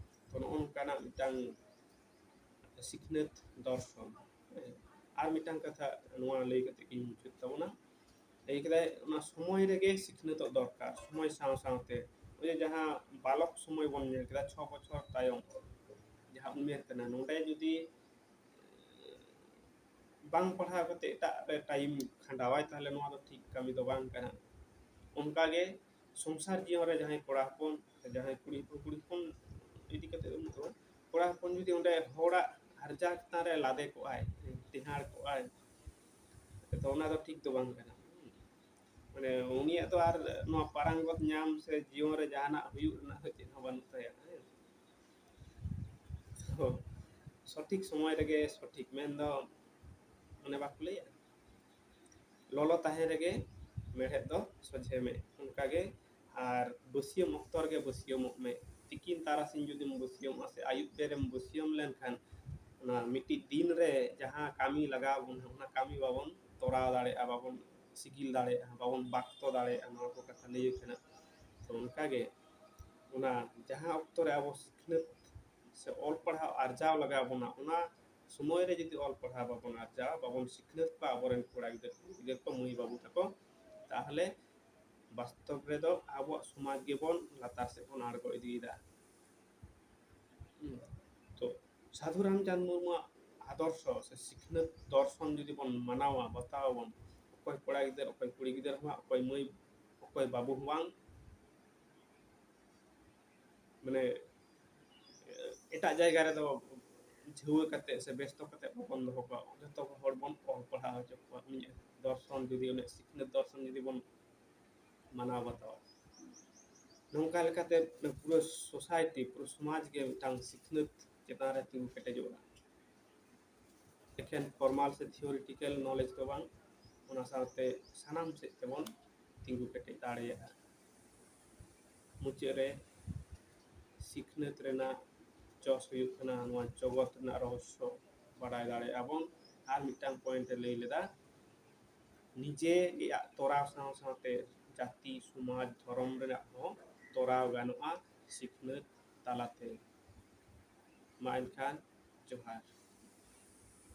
ᱛᱚ ᱱᱚᱜᱼᱚ ᱱᱚᱝᱠᱟᱱᱟᱜ ᱢᱤᱫᱴᱟᱝ ᱥᱤᱠᱷᱱᱟᱹᱛ ᱫᱚᱨᱥᱚᱱ, ᱦᱮᱸ᱾ ᱟᱨ ᱢᱤᱫᱴᱟᱝ ᱠᱟᱛᱷᱟ ᱱᱚᱣᱟ ᱞᱟᱹᱭ ᱠᱟᱛᱮ ᱜᱤᱧ ᱢᱩᱪᱟᱹᱫ ᱛᱟᱵᱚᱱᱟ᱾ ᱞᱟᱹᱭ ᱠᱮᱫᱟᱭ ᱚᱱᱟ ᱥᱚᱢᱚᱭ ᱨᱮᱜᱮ ᱥᱤᱠᱷᱱᱟᱹᱛᱚᱜ ᱫᱚᱨᱠᱟᱨ, ᱥᱚᱢᱚᱭ ᱥᱟᱶ ᱥᱟᱶᱛᱮ᱾ ᱚᱱᱮ ᱡᱟᱦᱟᱸ ᱵᱟᱞᱚᱠ ᱥᱚᱢᱚᱭ ᱵᱚᱱ ᱧᱮᱞ ᱠᱮᱫᱟ, ᱪᱷᱚ ᱵᱚᱪᱷᱚᱨ ᱛᱟᱭᱚᱢ ᱡᱟᱦᱟᱸ ᱩᱢᱮᱨ ᱠᱟᱱᱟ, ᱱᱚᱰᱮ ᱡᱩᱫᱤ ᱵᱟᱝ ᱯᱟᱲᱦᱟᱣ ᱠᱟᱛᱮ ᱮᱴᱟᱜ ᱨᱮ time ᱠᱷᱟᱸᱰᱟᱣᱟᱭ, ᱛᱟᱦᱞᱮ ᱱᱚᱣᱟ ᱫᱚ ᱴᱷᱤᱠ ᱠᱟᱹᱢᱤ ᱫᱚ ᱵᱟᱝ ᱠᱟᱱᱟ᱾ ᱚᱱᱠᱟᱜᱮ ᱥᱚᱝᱥᱟᱨ ᱡᱤᱭᱚᱱ ᱨᱮ ᱡᱟᱦᱟᱸᱭ ᱠᱚᱲᱟ ᱦᱚᱯᱚᱱ, ᱡᱟᱦᱟᱸᱭ ᱠᱩᱲᱤ ᱦᱚᱯᱚᱱ, ᱠᱩᱲᱤ ᱦᱚᱯᱚᱱ ᱤᱫᱤ ᱠᱟᱛᱮ ᱫᱚ ᱩᱱᱟᱹᱜ ᱫᱚ ᱵᱟᱝ, ᱠᱚᱲᱟ ᱦᱚᱯᱚᱱ ᱡᱩᱫᱤ ᱚᱸᱰᱮ ᱦᱚᱲᱟᱜ ᱟᱨᱡᱟᱣ ᱪᱮᱛᱟᱱ ᱨᱮ ᱞᱟᱫᱮ ᱠᱚᱜᱼᱟᱭ, ᱴᱮᱦᱟᱸᱲ ᱠᱚᱜᱼᱟᱭ, ᱛᱚ ᱚᱱᱟ ᱫᱚ ᱴᱷᱤᱠ ᱫᱚ ᱵᱟᱝ ᱠᱟᱱᱟ᱾ ᱢᱟᱱᱮ ᱩᱱᱤᱭᱟᱜ ᱫᱚ ᱟᱨ ᱱᱚᱣᱟ ᱯᱟᱨᱟᱝᱜᱚᱛ ᱧᱟᱢ ᱥᱮ ᱡᱤᱭᱚᱱ ᱨᱮ ᱡᱟᱦᱟᱱᱟᱜ ᱦᱩᱭᱩᱜ ᱨᱮᱱᱟᱜ ᱫᱚ ᱪᱮᱫ ᱦᱚᱸ ᱵᱟᱹᱱᱩᱜ ᱛᱟᱭᱟ, ᱦᱮᱸ᱾ ᱛᱚ ᱥᱚᱴᱷᱤᱠ ᱥᱚᱢᱚᱭ ᱨᱮᱜᱮ ᱥᱚᱴᱷᱤᱠ, ᱢᱮᱱᱫᱚ ᱚᱱᱮ ᱵᱟᱠᱚ ᱞᱟᱹᱭᱟ, ᱞᱚᱞᱚ ᱛᱟᱦᱮᱸ ᱨᱮᱜᱮ ᱢᱮᱲᱦᱮᱫ ᱫᱚ ᱥᱚᱡᱷᱮ ᱢᱮ, ᱚᱱᱠᱟᱜᱮ᱾ ᱟᱨ ᱵᱟᱹᱥᱭᱟᱹᱢ ᱚᱠᱛᱚ ᱨᱮᱜᱮ ᱵᱟᱹᱥᱭᱟᱹᱢᱚᱜ ᱢᱮ᱾ ᱛᱤᱠᱤᱱ ᱛᱟᱨᱟᱥᱤᱧ ᱡᱩᱫᱤᱢ ᱵᱟᱹᱥᱭᱟᱹᱢᱚᱜᱼᱟ ᱥᱮ ᱟᱹᱭᱩᱵ ᱵᱮᱨᱮᱢ ᱵᱟᱹᱥᱭᱟᱹᱢ ᱞᱮᱱᱠᱷᱟᱱ, ᱚᱱᱟ ᱢᱤᱫᱴᱤᱡ ᱫᱤᱱ ᱨᱮ ᱡᱟᱦᱟᱸ ᱠᱟᱹᱢᱤ ᱞᱟᱜᱟᱣ ᱵᱚᱱᱟ, ᱚᱱᱟ ᱠᱟᱹᱢᱤ ᱵᱟᱵᱚᱱ ᱛᱚᱨᱟᱣ ᱫᱟᱲᱮᱭᱟᱜᱼᱟ, ᱵᱟᱵᱚᱱ ᱥᱤᱜᱤᱞ ᱫᱟᱲᱮᱭᱟᱜᱼᱟ, ᱵᱟᱵᱚᱱ ᱵᱟᱠᱛᱚ ᱫᱟᱲᱮᱭᱟᱜᱼᱟ, ᱱᱚᱣᱟ ᱠᱚ ᱠᱟᱛᱷᱟ ᱞᱟᱹᱭ ᱠᱟᱱᱟ᱾ ᱛᱚ ᱚᱱᱠᱟᱜᱮ ᱚᱱᱟ ᱡᱟᱦᱟᱸ ᱚᱠᱛᱚ ᱨᱮ ᱟᱵᱚ ᱥᱤᱠᱷᱱᱟᱹᱛ ᱥᱮ ᱚᱞ ᱯᱟᱲᱦᱟᱣ ᱟᱨᱡᱟᱣ ᱞᱟᱜᱟᱣ ᱵᱚᱱᱟ, ᱚᱱᱟ ᱥᱚᱢᱚᱭ ᱨᱮ ᱡᱩᱫᱤ ᱚᱞ ᱯᱟᱲᱦᱟᱣ ᱵᱟᱵᱚᱱ ᱟᱨᱡᱟᱣᱟ, ᱵᱟᱵᱚᱱ ᱥᱤᱠᱷᱱᱟᱹᱛ ᱠᱚᱣᱟ ᱟᱵᱚᱨᱮᱱ ᱠᱚᱲᱟ ᱜᱤᱫᱟᱹᱨ ᱠᱩᱲᱤ ᱜᱤᱫᱟᱹᱨ ᱠᱚ, ᱢᱟᱹᱭ ᱵᱟᱹᱵᱩ ᱛᱟᱠᱚ, ᱛᱟᱦᱚᱞᱮ ᱵᱟᱥᱛᱚᱵ ᱨᱮᱫᱚ ᱟᱵᱚᱣᱟᱜ ᱥᱚᱢᱟᱡᱽ ᱜᱮᱵᱚᱱ ᱞᱟᱛᱟᱨ ᱥᱮᱫ ᱵᱚᱱ ᱟᱬᱜᱚ ᱤᱫᱤᱭᱮᱫᱟ᱾ ᱦᱩᱸ᱾ ᱛᱚ ᱥᱟᱫᱷᱩ ᱨᱟᱢᱪᱟᱸᱫᱽ ᱢᱩᱨᱢᱩᱣᱟᱜ ᱟᱫᱚᱨᱥᱚ ᱥᱮ ᱥᱤᱠᱷᱱᱟᱹᱛ ᱫᱚᱨᱥᱚᱱ ᱡᱩᱫᱤ ᱵᱚᱱ ᱢᱟᱱᱟᱣᱟ, ᱵᱟᱛᱟᱣ ᱟᱵᱚᱱ, ᱚᱠᱚᱭ ᱠᱚᱲᱟ ᱜᱤᱫᱟᱹᱨ, ᱚᱠᱚᱭ ᱠᱩᱲᱤ ᱜᱤᱫᱟᱹᱨ ᱦᱚᱸ ᱵᱟᱝ, ᱚᱠᱚᱭ ᱢᱟᱹᱭ, ᱚᱠᱚᱭ ᱵᱟᱹᱵᱩ ᱦᱚᱸ ᱵᱟᱝ, ᱢᱟᱱᱮ ᱮᱴᱟᱜ ᱡᱟᱭᱜᱟ ᱨᱮᱫᱚ ᱡᱷᱟᱹᱣᱟᱹ ᱠᱟᱛᱮ ᱥᱮ ᱵᱮᱥᱛᱚ ᱠᱟᱛᱮ ᱵᱟᱵᱚᱱ ᱫᱚᱦᱚ ᱠᱚᱣᱟ᱾ ᱡᱚᱛᱚ ᱦᱚᱲ ᱵᱚᱱ ᱚᱞ ᱯᱟᱲᱦᱟᱣ ᱦᱚᱪᱚ ᱠᱚᱣᱟ᱾ ᱩᱱᱤᱭᱟᱜ ᱫᱚᱨᱥᱚᱱ ᱡᱩᱫᱤ, ᱩᱱᱤᱭᱟᱜ ᱥᱤᱠᱷᱱᱟᱹᱛ ᱫᱚᱨᱥᱚᱱ ᱡᱩᱫᱤ ᱵᱚᱱ ᱢᱟᱱᱟᱣ ᱵᱟᱛᱟᱣᱟ, ᱱᱚᱝᱠᱟ ᱞᱮᱠᱟᱛᱮ ᱯᱩᱨᱟᱹ society, ᱯᱩᱨᱟᱹ ᱥᱚᱢᱟᱡᱽ ᱜᱮ ᱢᱤᱫᱴᱟᱝ ᱥᱤᱠᱷᱱᱟᱹᱛ ᱪᱮᱛᱟᱱ ᱨᱮ ᱛᱤᱸᱜᱩ ᱠᱮᱴᱮᱡᱚᱜᱼᱟ᱾ ᱮᱠᱷᱮᱱ formal ᱥᱮ theoretical knowledge ᱫᱚ ᱵᱟᱝ, ᱚᱱᱟ ᱥᱟᱶᱛᱮ ᱥᱟᱱᱟᱢ ᱥᱮᱫ ᱛᱮᱵᱚᱱ ᱛᱤᱸᱜᱩ ᱠᱮᱴᱮᱡ ᱫᱟᱲᱮᱭᱟᱜᱼᱟ᱾ ᱢᱩᱪᱟᱹᱫ ᱨᱮ ᱥᱤᱠᱷᱱᱟᱹᱛ ᱨᱮᱱᱟᱜ ᱡᱚᱥ ᱦᱩᱭᱩᱜ ᱠᱟᱱᱟ ᱱᱚᱣᱟ ᱡᱚᱜᱚᱛ ᱨᱮᱱᱟᱜ ᱨᱚᱦᱚᱥᱥᱚ ᱵᱟᱰᱟᱭ ᱫᱟᱲᱮᱭᱟᱜᱼᱟ ᱵᱚᱱ᱾ ᱟᱨ ᱢᱤᱫᱴᱟᱝ point ᱮ ᱞᱟᱹᱭ ᱞᱮᱫᱟ, ᱱᱤᱡᱮᱭᱟᱜ ᱛᱚᱨᱟᱣ ᱥᱟᱶ ᱥᱟᱶᱛᱮ ᱡᱟᱹᱛᱤ, ᱥᱚᱢᱟᱡᱽ, ᱫᱷᱚᱨᱚᱢ ᱨᱮᱱᱟᱜ ᱦᱚᱸ ᱛᱚᱨᱟᱣ ᱜᱟᱱᱚᱜᱼᱟ ᱥᱤᱠᱷᱱᱟᱹᱛ ᱛᱟᱞᱟᱛᱮ᱾ ᱢᱟ ᱮᱱᱠᱷᱟᱱ ᱡᱚᱦᱟᱨ᱾